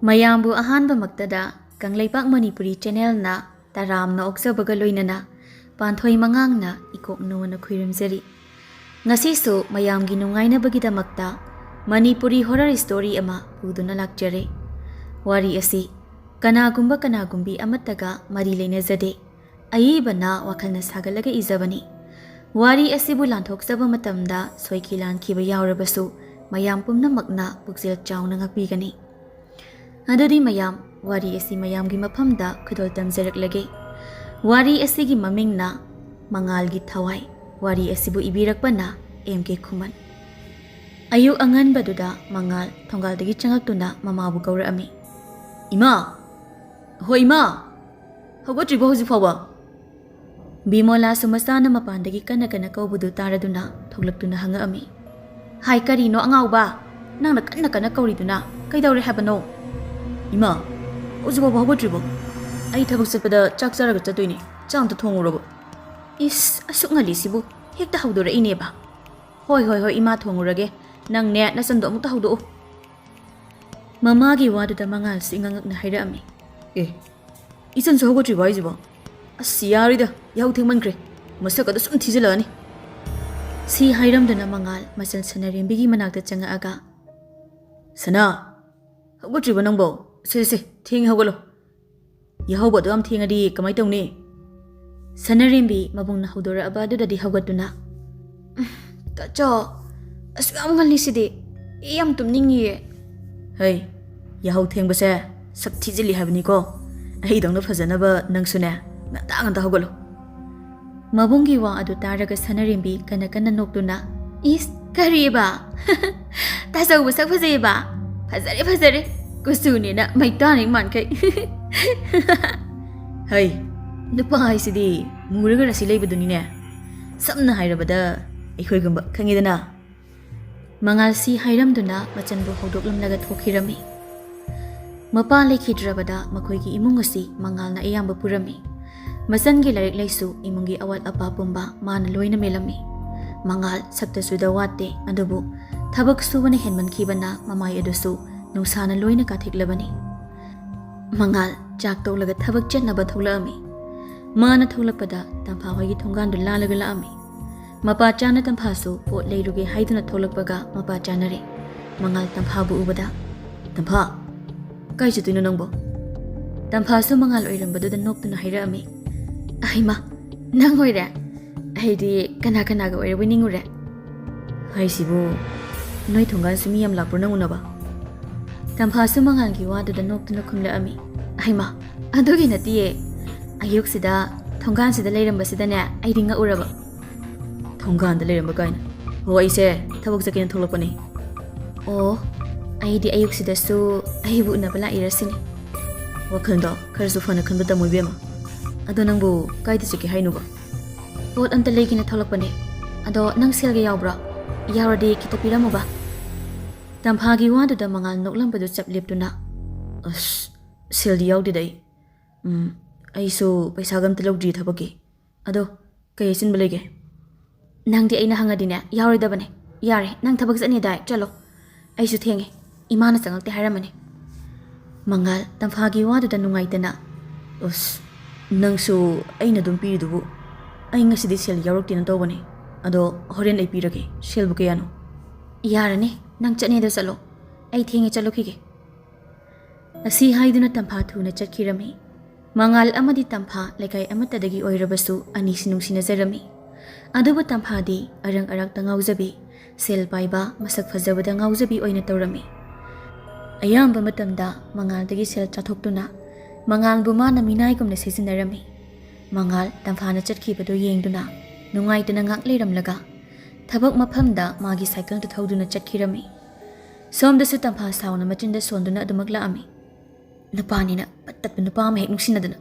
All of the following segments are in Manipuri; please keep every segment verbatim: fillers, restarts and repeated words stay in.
ꯃꯌꯥꯝꯕꯨ ꯑꯍꯥꯟꯕꯃꯛꯇꯗ ꯀꯪꯂꯩꯄꯥꯛ ꯃꯅꯤꯄꯨꯔꯤ ꯆꯦꯅꯦꯜꯅ ꯇꯔꯥꯝꯅ ꯑꯣꯛꯆꯕꯒ ꯂꯣꯏꯅꯅ ꯄꯥꯟꯊꯣꯏ ꯃꯉꯥꯡꯅ ꯏꯀꯣꯛ ꯅꯣꯟꯅ ꯈꯨꯏꯔꯨꯝꯖꯔꯤ꯫ ꯉꯁꯤꯁꯨ ꯃꯌꯥꯝꯒꯤ ꯅꯨꯡꯉꯥꯏꯅꯕꯒꯤꯗꯃꯛꯇ ꯃꯅꯤꯄꯨꯔꯤ ꯍꯣꯔꯔ ꯁ꯭ꯇꯣꯔꯤ ꯑꯃ ꯄꯨꯗꯨꯅ ꯂꯥꯛꯆꯔꯦ꯫ ꯋꯥꯔꯤ ꯑꯁꯤ ꯀꯅꯥꯒꯨꯝꯕ ꯀꯅꯥꯒꯨꯝꯕꯤ ꯑꯃꯠꯇꯒ ꯃꯔꯤ ꯂꯩꯅꯖꯗꯦ꯫ ꯑꯏꯕꯅ ꯋꯥꯈꯜꯅ ꯁꯥꯒꯠꯂꯒ ꯏꯖꯕꯅꯤ꯫ ꯋꯥꯔꯤ ꯑꯁꯤꯕꯨ ꯂꯥꯟꯊꯣꯛꯆꯕ ꯃꯇꯝꯗ ꯁꯣꯏꯈꯤ ꯂꯥꯟꯈꯤꯕ ꯌꯥꯎꯔꯕꯁꯨ ꯃꯌꯥꯝ ꯄꯨꯝꯅꯃꯛꯅ ꯄꯨꯛꯆꯦꯜ ꯆꯥꯎꯅ ꯉꯥꯛꯄꯤꯒꯅꯤ꯫ ꯑꯗꯨꯗꯤ ꯃꯌꯥꯝ, ꯋꯥꯔꯤ ꯑꯁꯤ ꯃꯌꯥꯝꯒꯤ ꯃꯐꯝꯗ ꯈꯨꯗꯣꯜ ꯇꯝꯖꯔꯛꯂꯒꯦ꯫ ꯋꯥꯔꯤ ꯑꯁꯤꯒꯤ ꯃꯃꯤꯡꯅ ꯃꯉꯥꯜꯒꯤ ꯊꯋꯥꯏ꯫ ꯋꯥꯔꯤ ꯑꯁꯤꯕꯨ ꯏꯕꯤꯔꯛꯄꯅ ꯑꯦꯝ ꯀꯦ ꯈꯨꯃꯟ꯫ ꯑꯌꯨꯛ ꯑꯉꯟꯕꯗꯨꯗ ꯃꯉꯥꯜ ꯊꯣꯡꯒꯥꯜꯗꯒꯤ ꯆꯪꯉꯛꯇꯨꯅ ꯃꯃꯥꯕꯨ ꯀꯧꯔꯛꯑꯝꯃꯤ꯫ "ꯏꯃꯥ! ꯍꯣꯏ, ꯏꯃꯥ! ꯍꯧꯒꯠꯇ꯭ꯔꯤꯕꯣ ꯍꯧꯖꯤꯛ ꯐꯥꯎꯕ?" ꯕꯤꯃꯣꯂꯥꯁꯨ ꯃꯆꯥꯅ ꯃꯄꯥꯟꯗꯒꯤ ꯀꯟꯅ ꯀꯟꯅ ꯀꯧꯕꯗꯨ ꯇꯥꯔꯗꯨꯅ ꯊꯣꯛꯂꯛꯇꯨꯅ ꯍꯪꯉꯛꯑꯝꯃꯤ꯫ "ꯍꯥꯏ, ꯀꯔꯤꯅꯣ ꯑꯉꯥꯎꯕ? ꯅꯪꯅ ꯀꯟꯅ ꯀꯟꯅ ꯀꯧꯔꯤꯗꯨꯅ ꯀꯩꯗꯧꯔꯦ ꯍꯥꯏꯕꯅꯣ?" "ꯏꯃꯥ, ꯍꯧꯖꯤꯛ ꯐꯥꯎꯕ ꯍꯧꯒꯠꯇ꯭ꯔꯤꯕꯣ? ꯑꯩ ꯊꯕꯛ ꯆꯠꯄꯗ ꯆꯥꯛ ꯆꯥꯔꯒ ꯆꯠꯇꯣꯏꯅꯦ꯫ ꯆꯥꯛ ꯑꯝꯇ ꯊꯣꯡꯉꯨꯔꯕ?" "ꯏꯁ, ꯑꯁꯨꯛ ꯉꯜꯂꯤꯁꯤꯕꯨ ꯍꯦꯛꯇ ꯍꯧꯗꯣꯔꯛꯏꯅꯦꯕ꯫ ꯍꯣꯏ, ꯍꯣꯏ, ꯍꯣꯏ, ꯏꯃꯥ ꯊꯣꯡꯉꯨꯔꯒꯦ꯫ ꯅꯪꯅꯦ, ꯅꯆꯟꯗꯣ ꯑꯃꯨꯛꯇ ꯍꯧꯗꯣꯛꯎ꯫" ꯃꯃꯥꯒꯤ ꯋꯥꯗꯨꯗ ꯃꯉꯥꯜꯁꯨ ꯏꯉꯛ ꯉꯛꯅ ꯍꯥꯏꯔꯛꯑꯝꯃꯤ꯫ "ꯑꯦ, ꯏꯆꯟꯁꯨ ꯍꯧꯒꯠꯇ꯭ꯔꯤꯕꯣ ꯍꯥꯏꯁꯤꯕꯣ? ꯑꯁ, ꯌꯥꯔꯣꯏꯗ, ꯌꯥꯍꯧ ꯊꯦꯡꯃꯟꯈ꯭ꯔꯦ꯫ ꯃꯁꯛ ꯑꯗꯨ ꯁꯨꯝ ꯊꯤꯖꯤꯜꯂꯛꯑꯅꯤ꯫" ꯁꯤ ꯍꯥꯏꯔꯝꯗꯅ ꯃꯉꯥꯜ ꯃꯆꯟ ꯁꯅꯥꯔꯦꯝꯕꯤꯒꯤ ꯃꯅꯥꯛꯇ ꯆꯪꯉꯛꯑꯒ, "ꯁꯅꯥ, ꯍꯧꯒꯠꯇ꯭ꯔꯤꯕꯣ ꯅꯪꯕꯣ? ꯁꯦ, ꯁꯦ, ꯁꯦ, ꯊꯦꯡꯉꯦ, ꯍꯧꯒꯠꯂꯣ꯫ ꯌꯥꯍꯧꯕ ꯑꯗꯨ ꯌꯥꯝ ꯊꯦꯡꯉꯗꯤ ꯀꯃꯥꯏ ꯇꯧꯅꯤ?" ꯁꯅꯥꯔꯦꯝꯕꯤ ꯃꯕꯨꯡꯅ ꯍꯧꯗꯣꯔꯛꯑꯕ ꯑꯗꯨꯗꯗꯤ ꯍꯧꯒꯠꯇꯨꯅ, "ꯇꯥꯆꯧ, ꯑꯁꯨꯛ ꯌꯥꯝ ꯉꯜꯂꯤꯁꯤꯗꯤ? ꯑꯩ ꯌꯥꯝ ꯇꯨꯝꯅꯤꯡꯉꯤꯌꯦ꯫" "ꯍꯩ, ꯌꯥꯍꯧ ꯊꯦꯡꯕꯁꯦ ꯁꯛ ꯊꯤꯖꯤꯜꯂꯤ ꯍꯥꯏꯕꯅꯤꯀꯣ꯫ ꯑꯩꯗꯧꯅ ꯐꯖꯅꯕ ꯅꯪꯁꯨꯅꯦ, ꯉꯟꯇꯥ ꯉꯟꯇꯥ ꯍꯧꯒꯠꯂꯣ꯫" ꯃꯕꯨꯡꯒꯤ ꯋꯥ ꯑꯗꯨ ꯇꯥꯔꯒ ꯁꯅꯥꯔꯦꯝꯕꯤ ꯀꯟꯅ ꯀꯟꯅ ꯅꯣꯛꯇꯨꯅ, "ꯏꯁ, ꯀꯔꯤꯕ? ꯇꯥꯆꯧꯕꯨ ꯁꯛ ꯐꯖꯩꯌꯦꯕ? ꯐꯖꯔꯦ, ꯐꯖꯔꯦ꯫ ꯀꯨꯆꯨꯅꯦꯅ ꯃꯩꯇꯥꯟ ꯍꯦꯛ ꯃꯥꯟꯈꯩ꯫" "ꯍꯩ, ꯅꯨꯄꯥ ꯍꯥꯏꯁꯤꯗꯤ ꯃꯨꯔꯒ ꯔꯥꯁꯤ ꯂꯩꯕꯗꯨꯅꯤꯅꯦ꯫ ꯁꯝꯅ ꯍꯥꯏꯔꯕꯗ ꯑꯩꯈꯣꯏꯒꯨꯝꯕ, ꯈꯪꯉꯤꯗꯅ꯫" ꯃꯉꯥꯜ ꯁꯤ ꯍꯥꯏꯔꯝꯗꯨꯅ ꯃꯆꯟꯕꯨ ꯍꯧꯗꯣꯛꯂꯝꯂꯒ ꯊꯣꯛꯈꯤꯔꯝꯃꯤ꯫ ꯃꯄꯥ ꯂꯩꯈꯤꯗ꯭ꯔꯕꯗ ꯃꯈꯣꯏꯒꯤ ꯏꯃꯨꯡ ꯑꯁꯤ ꯃꯉꯥꯜꯅ ꯑꯌꯥꯝꯕ ꯄꯨꯔꯝꯃꯤ꯫ ꯃꯆꯟꯒꯤ ꯂꯥꯏꯔꯤꯛ ꯂꯥꯏꯁꯨ, ꯏꯃꯨꯡꯒꯤ ꯑꯋꯥꯠ ꯑꯄꯥ ꯄꯨꯝꯕ ꯃꯥꯅ ꯂꯣꯏꯅ ꯃꯦꯜꯂꯝꯃꯤ꯫ ꯃꯉꯥꯜ ꯁꯛꯇ ꯆꯨꯗ ꯋꯥꯠꯇꯦ, ꯑꯗꯨꯕꯨ ꯊꯕꯛ ꯁꯨꯕꯅ ꯍꯦꯟꯃꯟꯈꯤꯕꯅ ꯃꯃꯥꯏ ꯑꯗꯨꯁꯨ ꯅꯨꯡꯁꯥꯅ ꯂꯣꯏꯅ ꯀꯥꯊꯦꯛꯂꯕꯅꯤ꯫ ꯃꯉꯥꯜ ꯆꯥꯛ ꯇꯣꯛꯂꯒ ꯊꯕꯛ ꯆꯠꯅꯕ ꯊꯣꯛꯂꯛꯑꯝꯃꯤ꯫ ꯃꯥꯅ ꯊꯣꯛꯂꯛꯄꯗ ꯇꯝꯐꯥ ꯍꯣꯏꯒꯤ ꯊꯣꯡꯒꯥꯟꯗꯨ ꯂꯥꯜꯂꯒ ꯂꯥꯛꯑꯝꯃꯤ꯫ ꯃꯄꯥ ꯆꯥꯅ ꯇꯝꯐꯥꯁꯨ ꯄꯣꯠ ꯂꯩꯔꯨꯒꯦ ꯍꯥꯏꯗꯨꯅ ꯊꯣꯛꯂꯛꯄꯒ ꯃꯄꯥ ꯆꯥꯅꯔꯦ꯫ ꯃꯉꯥꯜ ꯇꯝꯐꯥꯕꯨ ꯎꯕꯗ, "ꯇꯝꯐꯥ, ꯀꯥꯏ ꯆꯠꯇꯣꯏꯅꯣ ꯅꯪꯕꯣ?" ꯇꯝꯐꯥꯁꯨ ꯃꯉꯥꯜ ꯑꯣꯏꯔꯝꯕꯗꯨꯗ ꯅꯣꯛꯇꯨꯅ ꯍꯥꯏꯔꯛꯑꯝꯃꯤ꯫ "ꯑꯍꯩꯃꯥ, ꯅꯪ ꯑꯣꯏꯔꯦ? ꯑꯩꯗꯤ ꯀꯅꯥ ꯀꯅꯥꯒ ꯑꯣꯏꯔꯕꯣꯏ ꯅꯤꯡꯉꯨꯔꯦ꯫ ꯍꯥꯏꯁꯤꯕꯨ, ꯅꯣꯏ ꯊꯣꯡꯒꯥꯟꯁꯨ ꯃꯤ ꯌꯥꯝ ꯂꯥꯛꯄ꯭ꯔꯣ ꯅꯪ ꯎꯅꯕ?" ꯇꯝꯐꯥꯁꯨ ꯃꯉꯥꯜꯒꯤ ꯋꯥꯗꯨꯗ ꯅꯣꯛꯇꯨꯅ ꯈꯨꯝꯂꯛꯑꯝꯃꯤ꯫ "ꯑꯍꯩꯃꯥ, ꯑꯗꯨꯒꯤ ꯅꯠꯇꯤꯌꯦ꯫ ꯑꯌꯨꯛꯁꯤꯗ ꯊꯣꯡꯒꯥꯟꯁꯤꯗ ꯂꯩꯔꯝꯕꯁꯤꯗꯅꯦ ꯑꯩꯗꯤ ꯉꯛꯎꯔꯕ꯫" "ꯊꯣꯡꯒꯥꯟꯗ ꯂꯩꯔꯝꯕ ꯀꯥꯏꯅ?" "ꯍꯣ, ꯑꯩꯁꯦ ꯊꯕꯛ ꯆꯠꯀꯦꯅ ꯊꯣꯛꯂꯛꯄꯅꯦ꯫" "ꯑꯣ, ꯑꯩꯗꯤ ꯑꯌꯨꯛꯁꯤꯗꯁꯨ ꯑꯩꯕꯨ ꯎꯅꯕ ꯂꯥꯛꯏꯔꯁꯤꯅꯤ꯫" "ꯋꯥꯈꯜꯗꯣ ꯈꯔꯁꯨ ꯐꯅ ꯈꯟꯕ ꯇꯝꯃꯨ ꯏꯕꯦꯝꯃ꯫ ꯑꯗꯣ ꯅꯪꯕꯨ ꯀꯥꯏꯗ ꯆꯠꯀꯦ ꯍꯥꯏꯅꯣꯕ?" "ꯄꯣꯠ ꯑꯝꯇ ꯂꯩꯒꯦꯅ ꯊꯣꯛꯂꯛꯄꯅꯦ꯫ ꯑꯗꯣ ꯅꯪ ꯁꯦꯜꯒ ꯌꯥꯎꯕ꯭ꯔꯣ? ꯌꯥꯎꯔꯗꯤ ꯈꯤꯇ ꯄꯤꯔꯝꯃꯨꯕ꯫" ꯇꯝꯐꯥꯒꯤ ꯋꯥꯗꯨꯗ ꯃꯉꯥꯜ ꯅꯣꯛꯂꯝꯕꯗꯨ ꯆꯞ ꯂꯦꯞꯇꯨꯅ, "ꯑꯁ, ꯁꯦꯜꯗꯤ ꯌꯥꯎꯗꯦꯗ ꯑꯩ꯫ ꯎꯝ, ꯑꯩꯁꯨ ꯄꯩꯁꯥꯒ ꯑꯝꯇ ꯂꯧꯗ꯭ꯔꯤ ꯊꯕꯛꯀꯤ꯫ ꯑꯗꯣ ꯀꯩ ꯑꯆꯤꯟꯕ ꯂꯩꯒꯦ?" "ꯅꯪꯗꯤ ꯑꯩꯅ ꯍꯪꯉꯗꯤꯅꯦ ꯌꯥꯎꯔꯣꯏꯗꯕꯅꯦ꯫ ꯌꯥꯔꯦ, ꯅꯪ ꯊꯕꯛ ꯆꯠꯅꯤꯗꯥꯏ, ꯆꯠꯂꯣ꯫ ꯑꯩꯁꯨ ꯊꯦꯡꯉꯦ, ꯏꯃꯥꯅ ꯆꯪꯉꯛꯇꯦ ꯍꯥꯏꯔꯝꯃꯅꯤ꯫" ꯃꯉꯥꯜ ꯇꯝꯐꯥꯒꯤ ꯋꯥꯗꯨꯗ ꯅꯨꯡꯉꯥꯏꯇꯅ, "ꯑꯁ, ꯅꯪꯁꯨ ꯑꯩꯅ ꯑꯗꯨꯝ ꯄꯤꯔꯤꯗꯨꯕꯨ꯫ ꯑꯩ ꯉꯁꯤꯗꯤ ꯁꯦꯜ ꯌꯥꯎꯔꯛꯇꯦꯅ ꯇꯧꯕꯅꯦ꯫ ꯑꯗꯣ ꯍꯣꯔꯦꯟ ꯑꯩ ꯄꯤꯔꯒꯦ꯫ ꯁꯦꯜꯕꯨ ꯀꯌꯥꯅꯣ?" "ꯌꯥꯔꯅꯤ, ꯅꯪ ꯆꯠꯅꯦꯗꯣ ꯆꯠꯂꯣ꯫ ꯑꯩ ꯊꯦꯡꯉꯦ, ꯆꯠꯂꯨꯈꯤꯒꯦ꯫" ꯑꯁꯤ ꯍꯥꯏꯗꯨꯅ ꯇꯝꯐꯥ ꯊꯨꯅ ꯆꯠꯈꯤꯔꯝꯃꯤ꯫ ꯃꯉꯥꯜ ꯑꯃꯗꯤ ꯇꯝꯐꯥ ꯂꯩꯀꯥꯏ ꯑꯃꯠꯇꯗꯒꯤ ꯑꯣꯏꯔꯕꯁꯨ ꯑꯅꯤꯁꯤ ꯅꯨꯡꯁꯤꯅꯖꯔꯝꯃꯤ꯫ ꯑꯗꯨꯕꯨ ꯇꯝꯐꯥꯗꯤ ꯑꯔꯪ ꯑꯔꯥꯛꯇ ꯉꯥꯎꯖꯕꯤ, ꯁꯦꯜ ꯄꯥꯏꯕ, ꯃꯁꯛ ꯐꯖꯕꯗ ꯉꯥꯎꯖꯕꯤ ꯑꯣꯏꯅ ꯇꯧꯔꯝꯃꯤ꯫ ꯑꯌꯥꯝꯕ ꯃꯇꯝꯗ ꯃꯉꯥꯜꯗꯒꯤ ꯁꯦꯜ ꯆꯥꯊꯣꯛꯇꯨꯅ ꯃꯉꯥꯜꯕꯨ ꯃꯥꯅ ꯃꯤꯅꯥꯏꯒꯨꯝꯅ ꯁꯤꯖꯤꯟꯅꯔꯝꯃꯤ꯫ ꯃꯉꯥꯜ ꯇꯝꯐꯥꯅ ꯆꯠꯈꯤꯕꯗꯨ ꯌꯦꯡꯗꯨꯅ ꯅꯨꯡꯉꯥꯏꯇꯅ ꯉꯥꯛ ꯂꯩꯔꯝꯂꯒ ꯊꯕꯛ ꯃꯐꯝꯗ ꯃꯥꯒꯤ ꯁꯥꯏꯀꯜꯗꯨ ꯊꯧꯗꯨꯅ ꯆꯠꯈꯤꯔꯝꯃꯤ꯫ ꯁꯣꯝꯗꯁꯨ ꯇꯝꯐꯥ ꯁꯥꯎꯅ ꯃꯆꯤꯟꯗ ꯁꯣꯟꯗꯨꯅ ꯑꯗꯨꯃꯛ ꯂꯥꯛꯑꯝꯃꯤ꯫ "ꯅꯨꯄꯥꯅꯤꯅ ꯄꯠ ꯇꯠꯄ ꯅꯨꯄꯥ ꯑꯃ ꯍꯦꯛ ꯅꯨꯡꯁꯤꯅꯗꯅ꯫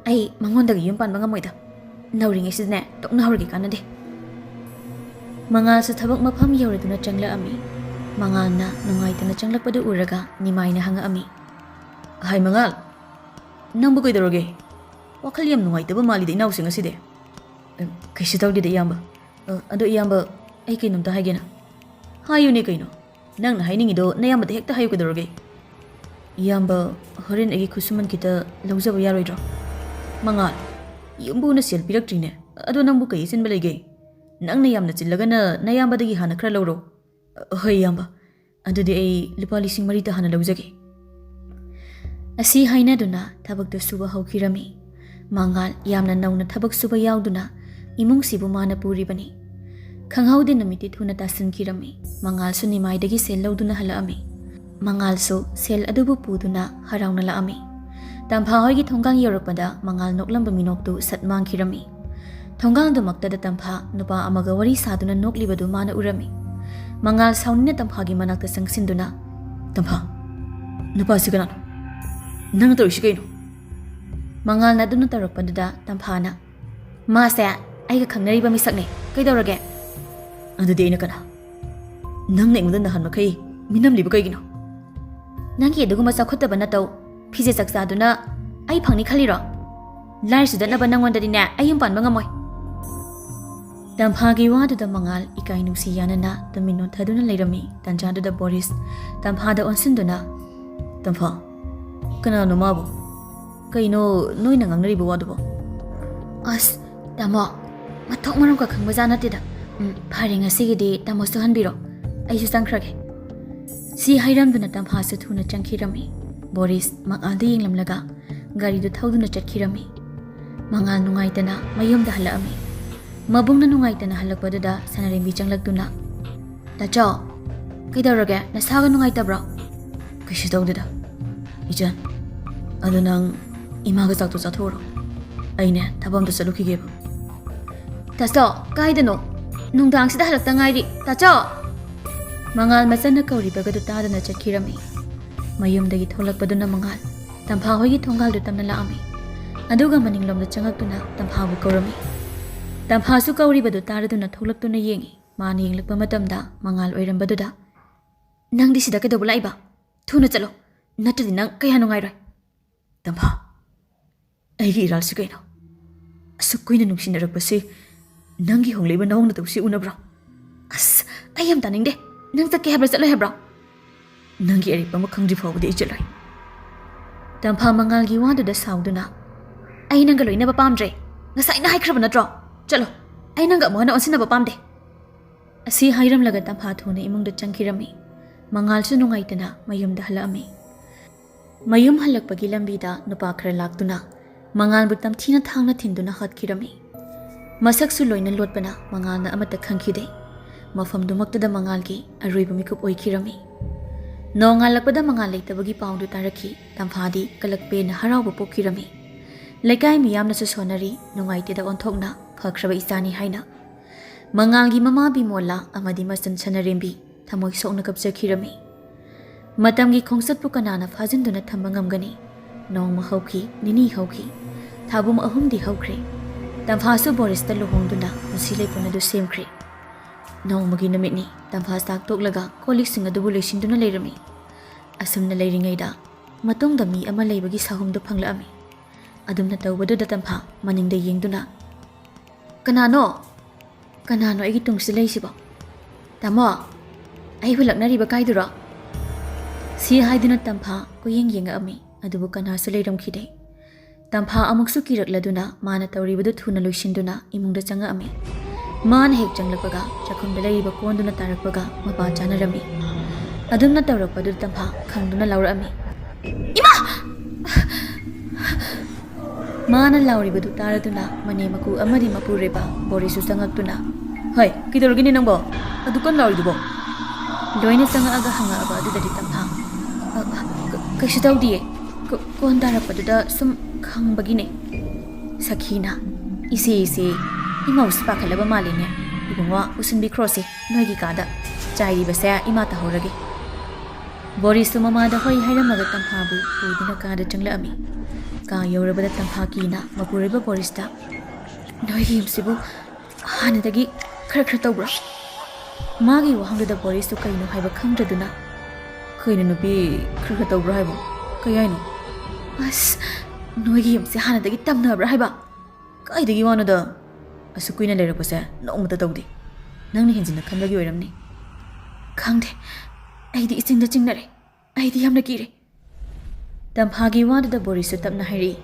ꯑꯩ ꯃꯉꯣꯟꯗꯒꯤ ꯌꯨꯝ ꯄꯥꯟꯕ ꯉꯝꯃꯣꯏꯗ꯫ ꯅꯧꯔꯤꯉꯩꯁꯤꯗꯅꯦ ꯇꯣꯛꯅꯍꯧꯔꯒꯦ, ꯀꯥꯟꯅꯗꯦ꯫" ꯃꯉꯥꯜꯁꯨ ꯊꯕꯛ ꯃꯐꯝ ꯌꯧꯔꯗꯨꯅ ꯆꯪꯂꯛꯑꯝꯃꯤ꯫ ꯃꯉꯥꯜꯅ ꯅꯨꯡꯉꯥꯏꯇꯅ ꯆꯪꯂꯛꯄꯗꯨ ꯎꯔꯒ ꯅꯤꯃꯥꯏꯅ ꯍꯪꯉꯛꯑꯝꯃꯤ꯫ "ꯍꯥꯏ ꯃꯉꯥꯜ, ꯅꯪꯕꯨ ꯀꯩꯗꯧꯔꯒꯦ? ꯋꯥꯈꯜ ꯌꯥꯝ ꯅꯨꯡꯉꯥꯏꯇꯕ ꯃꯥꯜꯂꯤꯗ ꯏꯅꯥꯎꯁꯦ ꯉꯁꯤꯗꯤ꯫" "ꯑ, ꯀꯩꯁꯨ ꯇꯧꯗꯦꯗ ꯏꯌꯥꯝꯕ꯫ ꯑ, ꯑꯗꯣ ꯏꯌꯥꯝꯕ, ꯑꯩ ꯀꯩꯅꯣꯝꯇ ꯍꯥꯏꯒꯦꯅ꯫" "ꯍꯥꯏꯌꯨꯅꯦ ꯀꯩꯅꯣ?" ꯅꯪꯅ ꯍꯥꯏꯅꯤꯡꯉꯤꯗꯣ ꯅꯌꯥꯝꯕꯗ ꯍꯦꯛꯇ ꯍꯥꯏꯌꯨ, ꯀꯩꯗꯧꯔꯒꯦ? ꯏꯌꯥꯝꯕ, ꯍꯣꯔꯦꯟ ꯑꯩꯒꯤ ꯈꯨꯠꯁꯨꯃꯟ ꯈꯤꯇ ꯂꯧꯖꯕ ꯌꯥꯔꯣꯏꯗ꯭ꯔꯣ? ꯃꯉꯥꯜ, ꯌꯨꯝꯕꯨꯅ ꯁꯦꯜ ꯄꯤꯔꯛꯇ꯭ꯔꯤꯅꯦ꯫ ꯑꯗꯣ ꯅꯪꯕꯨ ꯀꯩ ꯑꯆꯤꯟꯕ ꯂꯩꯒꯦ? ꯅꯪꯅ ꯌꯥꯝꯅ ꯆꯤꯜꯂꯒꯅ ꯅꯌꯥꯝꯕꯗꯒꯤ ꯍꯥꯟꯅ ꯈꯔ ꯂꯧꯔꯣ꯫ ꯍꯣꯏ ꯏꯌꯥꯝꯕ, ꯑꯗꯨꯗꯤ ꯑꯩ ꯂꯨꯄꯥ ꯂꯤꯁꯤꯡ ꯃꯔꯤꯇ ꯍꯥꯟꯅ ꯂꯧꯖꯒꯦ꯫ ꯑꯁꯤ ꯍꯥꯏꯅꯗꯨꯅ ꯊꯕꯛꯇꯨ ꯁꯨꯕ ꯍꯧꯈꯤꯔꯝꯃꯤ꯫ ꯃꯉꯥꯜ ꯌꯥꯝꯅ ꯅꯧꯅ ꯊꯕꯛ ꯁꯨꯕ ꯌꯥꯎꯗꯨꯅ ꯏꯃꯨꯡꯁꯤꯕꯨ ꯃꯥꯅ ꯄꯨꯔꯤꯕꯅꯤ꯫ ꯈꯪꯍꯧꯗꯦ ꯅꯨꯃꯤꯠꯇꯤ ꯊꯨꯅ ꯇꯥꯁꯤꯟꯈꯤꯔꯝꯃꯤ꯫ ꯃꯉꯥꯜꯁꯨ ꯅꯤꯃꯥꯏꯗꯒꯤ ꯁꯦꯜ ꯂꯧꯗꯨꯅ ꯍꯜꯂꯛꯑꯝꯃꯤ꯫ ꯃꯉꯥꯜꯁꯨ ꯁꯦꯜ ꯑꯗꯨꯕꯨ ꯄꯨꯗꯨꯅ ꯍꯔꯥꯎꯅ ꯂꯥꯛꯑꯝꯃꯤ꯫ ꯇꯝꯐꯥ ꯍꯣꯏꯒꯤ ꯊꯣꯡꯒꯥꯡ ꯌꯧꯔꯛꯄꯗ ꯃꯉꯥꯜ ꯅꯣꯛꯂꯝꯕ ꯃꯤꯅꯣꯛꯇꯨ ꯁꯠ ꯃꯥꯡꯈꯤꯔꯝꯃꯤ꯫ ꯊꯣꯡꯒꯥꯜꯗꯨꯃꯛꯇꯗ ꯇꯝꯐꯥ ꯅꯨꯄꯥ ꯑꯃꯒ ꯋꯥꯔꯤ ꯁꯥꯗꯨꯅ ꯅꯣꯛꯂꯤꯕꯗꯨ ꯃꯥꯅ ꯎꯔꯝꯃꯤ꯫ ꯃꯉꯥꯜ ꯁꯥꯎꯅꯤꯡꯅ ꯇꯝꯐꯥꯒꯤ ꯃꯅꯥꯛꯇ ꯆꯪꯁꯤꯟꯗꯨꯅ, "ꯇꯝꯐꯥ, ꯅꯨꯄꯥꯁꯤ ꯀꯅꯥꯅꯣ? ꯅꯪꯅ ꯇꯧꯔꯤꯁꯤ ꯀꯩꯅꯣ?" ꯃꯉꯥꯜꯅ ꯑꯗꯨꯝꯅ ꯇꯧꯔꯛꯄꯗꯨꯗ ꯇꯝꯐꯥꯅ, "ꯃꯥꯁꯦ ꯑꯩꯒ ꯈꯪꯅꯔꯤꯕ ꯃꯤꯁꯛꯅꯦ꯫ ꯀꯩꯗꯧꯔꯒꯦ?" "ꯑꯗꯨꯗꯤ ꯑꯩꯅ ꯀꯅꯥ? ꯅꯪꯅ ꯑꯩꯉꯣꯟꯗ ꯅꯍꯥꯟ ꯃꯈꯩ ꯃꯤꯅꯝꯂꯤꯕ ꯀꯩꯒꯤꯅꯣ?" "ꯅꯪꯒꯤ ꯑꯗꯨꯒꯨꯝꯕ ꯆꯥꯎꯈꯠꯇꯕ ꯅꯇꯧ, ꯐꯤꯖꯦꯠ ꯆꯥꯛꯆꯥꯗꯨꯅ ꯑꯩ ꯐꯪꯅꯤ ꯈꯜꯂꯤꯔꯣ? ꯂꯥꯏꯔ ꯁꯤꯗꯠꯅꯕ ꯅꯪꯉꯣꯟꯗꯗꯤꯅꯦ ꯑꯩ ꯌꯨꯝ ꯄꯥꯟꯕ ꯉꯝꯃꯣꯏ꯫" ꯇꯝꯐꯥꯒꯤ ꯋꯥꯗꯨꯗ ꯃꯉꯥꯜ ꯏꯀꯥꯏ ꯅꯨꯡꯁꯤ ꯌꯥꯅꯅ ꯇꯨꯃꯤꯟ ꯅꯣꯟꯊꯗꯨꯅ ꯂꯩꯔꯝꯃꯤ꯫ ꯇꯟꯖꯥꯗꯨꯗ ꯕꯣꯔꯤꯁ ꯇꯝꯐꯥꯗ ꯑꯣꯟꯁꯤꯟꯗꯨꯅ, "ꯇꯝꯐꯥ, ꯀꯅꯥꯅꯣ ꯃꯥꯕꯨ? ꯀꯩꯅꯣ ꯅꯣꯏꯅ ꯉꯥꯡꯅꯔꯤꯕ ꯋꯥꯗꯨꯕꯣ?" "ꯑꯁ, ꯇꯥꯃꯣ, ꯃꯊꯣꯡ ꯃꯔꯝ ꯈꯪꯕꯖꯥꯠ ꯅꯠꯇꯦꯗ꯫ ꯎꯝ, ꯐꯔꯦ, ꯉꯁꯤꯒꯤꯗꯤ ꯇꯥꯃꯣꯁꯨ ꯍꯟꯕꯤꯔꯣ꯫ ꯑꯩꯁꯨ ꯆꯪꯈ꯭ꯔꯒꯦ꯫" ꯁꯤ ꯍꯥꯏꯔꯝꯗꯨꯅ ꯇꯝꯐꯥꯁꯨ ꯊꯨꯅ ꯆꯪꯈꯤꯔꯝꯃꯤ꯫ ꯕꯣꯔꯤꯁ ꯃꯉꯥꯜꯗ ꯌꯦꯡꯂꯝꯂꯒ ꯒꯥꯔꯤꯗꯨ ꯊꯧꯗꯨꯅ ꯆꯠꯈꯤꯔꯝꯃꯤ꯫ ꯃꯉꯥꯜ ꯅꯨꯡꯉꯥꯏꯇꯅ ꯃꯌꯨꯝꯗ ꯍꯜꯂꯛꯑꯝꯃꯤ꯫ ꯃꯕꯨꯡꯅ ꯅꯨꯡꯉꯥꯏꯇꯅ ꯍꯜꯂꯛꯄꯗꯨꯗ ꯁꯅꯥꯔꯦꯝꯕꯤ ꯆꯪꯂꯛꯇꯨꯅ, "ꯇꯥꯆꯧ, ꯀꯩꯗꯧꯔꯒꯦ? ꯅꯁꯥꯒ ꯅꯨꯡꯉꯥꯏꯇꯕ꯭ꯔꯣ?" "ꯀꯩꯁꯨ ꯇꯧꯗꯦꯗ, ꯏꯆꯟ꯫ ꯑꯗꯣ ꯅꯪ ꯏꯃꯥꯒ ꯆꯥꯛꯇꯣ ꯆꯥꯊꯣꯛꯎꯔꯣ꯫ ꯑꯩꯅꯦ ꯊꯕꯛ ꯑꯝꯇ ꯆꯠꯂꯨꯈꯤꯒꯦꯕ꯫" "ꯇꯥꯆꯧ, ꯀꯥꯏꯗꯅꯣ? ꯅꯨꯡꯗꯥꯡꯁꯤꯗ ꯍꯜꯂꯛꯇ ꯉꯥꯏꯔꯤ, ꯇꯥꯆꯧ!" ꯃꯉꯥꯜ ꯃꯆꯟꯅ ꯀꯧꯔꯤꯕꯒꯗꯨ ꯇꯥꯗꯅ ꯆꯠꯈꯤꯔꯝꯃꯤ꯫ ꯃꯌꯨꯝꯗꯒꯤ ꯊꯣꯛꯂꯛꯄꯗꯨꯅ ꯃꯉꯥꯜ ꯇꯝꯐꯥ ꯍꯣꯏꯒꯤ ꯊꯣꯡꯒꯥꯜꯗꯨ ꯇꯝꯅ ꯂꯥꯛꯑꯝꯃꯤ꯫ ꯑꯗꯨꯒ ꯃꯅꯤꯡꯂꯣꯝꯗ ꯆꯪꯉꯛꯇꯨꯅ ꯇꯝꯐꯥꯕꯨ ꯀꯧꯔꯝꯃꯤ꯫ ꯇꯝꯐꯥꯁꯨ ꯀꯧꯔꯤꯕꯗꯨ ꯇꯥꯔꯗꯨꯅ ꯊꯣꯛꯂꯛꯇꯨꯅ ꯌꯦꯡꯉꯤ꯫ ꯃꯥꯅ ꯌꯦꯡꯂꯛꯄ ꯃꯇꯝꯗ ꯃꯉꯥꯜ ꯑꯣꯏꯔꯝꯕꯗꯨꯗ, "ꯅꯪꯗꯤ ꯁꯤꯗ ꯀꯩꯗꯧꯕ ꯂꯥꯛꯏꯕ? ꯊꯨꯅ ꯆꯠꯂꯣ, ꯅꯠꯇ꯭ꯔꯗꯤ ꯅꯪ ꯀꯌꯥ ꯅꯨꯡꯉꯥꯏꯔꯣꯏ꯫" "ꯇꯝꯐꯥ, ꯑꯩꯒꯤ ꯏꯔꯥꯜꯁꯤ ꯀꯩꯅꯣ? ꯑꯁꯨꯛ ꯀꯨꯏꯅ ꯅꯨꯡꯁꯤꯅꯔꯛꯄꯁꯤ ꯅꯪꯒꯤ ꯍꯣꯡꯂꯛꯏꯕ ꯅꯑꯣꯡ ꯅꯇꯧꯁꯤ ꯎꯅꯕ꯭ꯔꯣ? ꯑꯁ, ꯑꯩ ꯌꯥꯝ ꯇꯥꯅꯤꯡꯗꯦ꯫ ꯅꯪ ꯆꯠꯀꯦ ꯍꯥꯏꯕ꯭ꯔꯥ, ꯆꯠꯂꯣꯏ ꯍꯥꯏꯕ꯭ꯔꯥ? ꯅꯪꯒꯤ ꯑꯔꯦꯞꯄ ꯑꯃ ꯈꯪꯗ꯭ꯔꯤ ꯐꯥꯎꯕꯗꯤ ꯑꯩ ꯆꯠꯂꯣꯏ꯫ ꯇꯝꯐꯥ ꯃꯉꯥꯜꯒꯤ ꯋꯥꯗꯨꯗ ꯁꯥꯎꯗꯨꯅ, "ꯑꯩ ꯅꯪꯒ ꯂꯣꯏꯅꯕ ꯄꯥꯝꯗ꯭ꯔꯦ꯫ ꯉꯁꯥꯏꯅ ꯍꯥꯏꯈ꯭ꯔꯕ ꯅꯠꯇ꯭ꯔꯣ? ꯆꯠꯂꯣ꯫ ꯑꯩ ꯅꯪꯒ ꯑꯃꯨꯛ ꯍꯟꯅ ꯑꯣꯟꯁꯤꯟꯅꯕ ꯄꯥꯝꯗꯦ"꯫ ꯑꯁꯤ ꯍꯥꯏꯔꯝꯂꯒ ꯇꯝꯐꯥ ꯊꯨꯅ ꯏꯃꯨꯡꯗ ꯆꯪꯈꯤꯔꯝꯃꯤ꯫ ꯃꯉꯥꯜꯁꯨ ꯅꯨꯡꯉꯥꯏꯇꯅ ꯃꯌꯨꯝꯗ ꯍꯜꯂꯛꯑꯝꯃꯤ꯫ ꯃꯌꯨꯝ ꯍꯜꯂꯛꯄꯒꯤ ꯂꯝꯕꯤꯗ ꯅꯨꯄꯥ ꯈꯔ ꯂꯥꯛꯇꯨꯅ ꯃꯉꯥꯜꯕꯨ ꯇꯝꯊꯤꯅ ꯊꯥꯡꯅ ꯊꯤꯟꯗꯨꯅ ꯍꯥꯠꯈꯤꯔꯝꯃꯤ꯫ ꯃꯁꯛꯁꯨ ꯂꯣꯏꯅ ꯂꯣꯠꯄꯅ ꯃꯉꯥꯜꯅ ꯑꯃꯠꯇ ꯈꯪꯈꯤꯗꯦ꯫ ꯃꯐꯝꯗꯨꯃꯛꯇꯗ ꯃꯉꯥꯜꯒꯤ ꯑꯔꯣꯏꯕ ꯃꯤꯀꯨꯞ ꯑꯣꯏꯈꯤꯔꯝꯃꯤ꯫ ꯅꯣꯡꯉꯥꯜꯂꯛꯄꯗ ꯃꯉꯥꯜ ꯂꯩꯇꯕꯒꯤ ꯄꯥꯎꯗꯨ ꯇꯥꯔꯛꯈꯤ꯫ ꯇꯝꯐꯥꯗꯤ ꯀꯂꯛꯄꯦꯅ ꯍꯔꯥꯎꯕ ꯄꯣꯛꯈꯤꯔꯝꯃꯤ꯫ ꯂꯩꯀꯥꯏ ꯃꯤꯌꯥꯝꯅꯁꯨ ꯁꯣꯟꯅꯔꯤ, ꯅꯨꯡꯉꯥꯏꯇꯦꯗ ꯑꯣꯟꯊꯣꯛꯅ ꯐꯈ꯭ꯔꯕ ꯏꯆꯥꯅꯤ ꯍꯥꯏꯅ꯫ ꯃꯉꯥꯜꯒꯤ ꯃꯃꯥ ꯕꯤꯃꯣꯂꯥ ꯑꯃꯗꯤ ꯃꯆꯟ ꯁꯅꯔꯦꯝꯕꯤ ꯊꯃꯣꯏ ꯁꯣꯛꯅ ꯀꯞꯆꯈꯤꯔꯝꯃꯤ꯫ ꯃꯇꯝꯒꯤ ꯈꯣꯡꯆꯠꯄꯨ ꯀꯅꯥꯅ ꯐꯥꯖꯤꯟꯗꯨꯅ ꯊꯝꯕ ꯉꯝꯒꯅꯤ? ꯅꯣꯡꯃ ꯍꯧꯈꯤ, ꯅꯤꯅꯤ ꯍꯧꯈꯤ, ꯊꯥꯕꯨꯝ ꯑꯍꯨꯝꯗꯤ ꯍꯧꯈ꯭ꯔꯦ꯫ ꯇꯝꯐꯥꯁꯨ ꯕꯣꯔꯤꯁꯇ ꯂꯨꯍꯣꯡꯗꯨꯅ ꯄꯨꯟꯁꯤ ꯂꯩꯄꯨꯟ ꯑꯗꯨ ꯁꯦꯝꯈ꯭ꯔꯦ꯫ ꯅꯣꯡꯃꯒꯤ ꯅꯨꯃꯤꯠꯅꯤ꯫ ꯇꯝꯐꯥ ꯆꯥꯛ ꯇꯣꯛꯂꯒ ꯀꯣꯜ ꯂꯤꯛꯁꯤꯡ ꯑꯗꯨꯕꯨ ꯂꯣꯏꯁꯤꯟꯗꯨꯅ ꯂꯩꯔꯝꯃꯤ꯫ ꯑꯁꯨꯝꯅ ꯂꯩꯔꯤꯉꯩꯗ ꯃꯇꯨꯡꯗ ꯃꯤ ꯑꯃ ꯂꯩꯕꯒꯤ ꯁꯥꯍꯨꯝꯗꯨ ꯐꯪꯂꯛꯑꯝꯃꯤ꯫ ꯑꯗꯨꯝꯅ ꯇꯧꯕꯗꯨꯗ ꯇꯝꯐꯥ ꯃꯅꯤꯡꯗ ꯌꯦꯡꯗꯨꯅ, "ꯀꯅꯥꯅꯣ? ꯀꯅꯥꯅꯣ ꯑꯩꯒꯤ ꯇꯨꯡꯁꯤꯗ ꯂꯩꯁꯤꯕꯣ? ꯇꯥꯃꯣ, ꯑꯩꯕꯨ ꯂꯛꯅꯔꯤꯕ ꯀꯥꯏꯗꯨꯔꯣ?" ꯁꯤ ꯍꯥꯏꯗꯨꯅ ꯇꯝꯐꯥ ꯀꯣꯏꯌꯦꯡ ꯌꯦꯡꯉꯛꯑꯝꯃꯤ꯫ ꯑꯗꯨꯕꯨ ꯀꯅꯥꯁꯨ ꯂꯩꯔꯝꯈꯤꯗꯦ꯫ ꯇꯝꯐꯥ ꯑꯃꯨꯛꯁꯨ ꯀꯤꯔꯛꯂꯗꯨꯅ ꯃꯥꯅ ꯇꯧꯔꯤꯕꯗꯨ ꯊꯨꯅ ꯂꯣꯏꯁꯤꯟꯗꯨꯅ ꯏꯃꯨꯡꯗ ꯆꯪꯉꯛꯑꯝꯃꯤ꯫ ꯃꯥꯅ ꯍꯦꯛ ꯆꯪꯂꯛꯄꯒ ꯆꯥꯛꯈꯨꯝꯗ ꯂꯩꯔꯤꯕ ꯀꯣꯟꯗꯨꯅ ꯇꯥꯔꯛꯄꯒ ꯃꯄꯥ ꯆꯥꯅꯔꯝꯃꯤ꯫ ꯑꯗꯨꯝꯅ ꯇꯧꯔꯛꯄꯗꯨ ꯇꯝꯐꯥ ꯈꯪꯗꯨꯅ ꯂꯥꯎꯔꯛꯑꯝꯃꯤ, "ꯏꯃꯥ!" ꯃꯥꯅ ꯂꯥꯎꯔꯤꯕꯗꯨ ꯇꯥꯔꯗꯨꯅ ꯃꯅꯦꯝ ꯃꯀꯨ ꯑꯃꯗꯤ ꯃꯄꯨꯔꯣꯏꯕ ꯕꯣꯔꯤꯁꯁꯨ ꯆꯪꯉꯛꯇꯨꯅ, "ꯍꯣꯏ, ꯀꯩꯗꯧꯔꯒꯦꯅꯦ ꯅꯪꯕꯣ? ꯑꯗꯨ ꯀꯟꯅ ꯂꯥꯎꯔꯤꯗꯨꯕꯣ?" ꯂꯣꯏꯅ ꯆꯪꯉꯛꯑꯒ ꯍꯪꯉꯛꯑꯕ ꯑꯗꯨꯗꯗꯤ ꯇꯝꯐꯥ, "ꯑ, ꯑ, ꯀ-, ꯀꯩꯁꯨ ꯇꯧꯗꯤꯌꯦ꯫ ꯀ-, ꯀꯣꯟ ꯇꯥꯔꯛꯄꯗꯨꯗ ꯁꯨꯝ ꯈꯪꯕꯒꯤꯅꯦ"꯫ ꯁꯈꯤꯅ, "ꯏꯆꯦ, ꯏꯆꯦ, ꯏꯃꯧꯁꯤ ꯄꯥꯈꯠꯂꯕ ꯃꯥꯜꯂꯤꯅꯦ꯫ ꯏꯕꯨꯡꯉꯣ, ꯄꯨꯁꯤꯟꯕꯤꯈ꯭ꯔꯣꯁꯦ ꯅꯣꯏꯒꯤ ꯀꯥꯗ꯫ ꯆꯥꯏꯔꯤꯕꯁꯦ ꯏꯃꯥ ꯇꯧꯍꯧꯔꯒꯦ"꯫ ꯕꯣꯔꯤꯁꯁꯨ ꯃꯃꯥꯗ ꯍꯣꯏ ꯍꯥꯏꯔꯝꯃꯒ ꯇꯝꯐꯥꯕꯨ ꯄꯨꯗꯨꯅ ꯀꯥꯗ ꯆꯪꯂꯛꯑꯝꯃꯤ꯫ ꯀꯥ ꯌꯧꯔꯕꯗ ꯇꯝꯐꯥ ꯀꯤꯅ ꯃꯄꯨꯔꯣꯏꯕ ꯕꯣꯔꯤꯁꯇ, "ꯅꯣꯏꯒꯤ ꯌꯨꯝꯁꯤꯕꯨ ꯍꯥꯟꯅꯗꯒꯤ ꯈꯔ ꯈꯔ ꯇꯧꯕ꯭ꯔꯥ?" ꯃꯥꯒꯤ ꯋꯥꯍꯪꯗꯨꯗ ꯕꯣꯔꯤꯁꯇꯨ ꯀꯩꯅꯣ ꯍꯥꯏꯕ ꯈꯪꯗ꯭ꯔꯗꯨꯅ, "ꯀꯩꯅꯣ ꯅꯨꯄꯤ, ꯈꯔ ꯈꯔ ꯇꯧꯕ꯭ꯔꯥ ꯍꯥꯏꯕꯣ? ꯀꯩ ꯍꯥꯏꯅꯣ?" "ꯑꯁ, ꯅꯣꯏꯒꯤ ꯌꯨꯝꯁꯦ ꯍꯥꯟꯅꯗꯒꯤ ꯇꯝꯅꯕ꯭ꯔꯥ ꯍꯥꯏꯕ?" "ꯀꯥꯏꯗꯒꯤ ꯋꯥꯅꯣꯗ? ꯑꯁꯨꯛ ꯀꯨꯏꯅ ꯂꯩꯔꯛꯄꯁꯦ ꯅꯣꯡꯃꯇ ꯇꯧꯗꯦ꯫ ꯅꯪꯅ ꯍꯦꯟꯖꯤꯟꯅ ꯈꯟꯕꯒꯤ ꯑꯣꯏꯔꯝꯅꯤ"꯫ "ꯈꯪꯗꯦ, ꯑꯩꯗꯤ ꯏꯆꯤꯡꯗ ꯆꯤꯡꯅꯔꯦ꯫ ꯑꯩꯗꯤ ꯌꯥꯝꯅ ꯀꯤꯔꯦ꯫" ꯇꯝꯐꯥꯒꯤ ꯋꯥꯗꯨꯗ ꯕꯣꯔꯤꯁꯁꯨ ꯇꯞꯅ ꯍꯥꯏꯔꯛꯏ,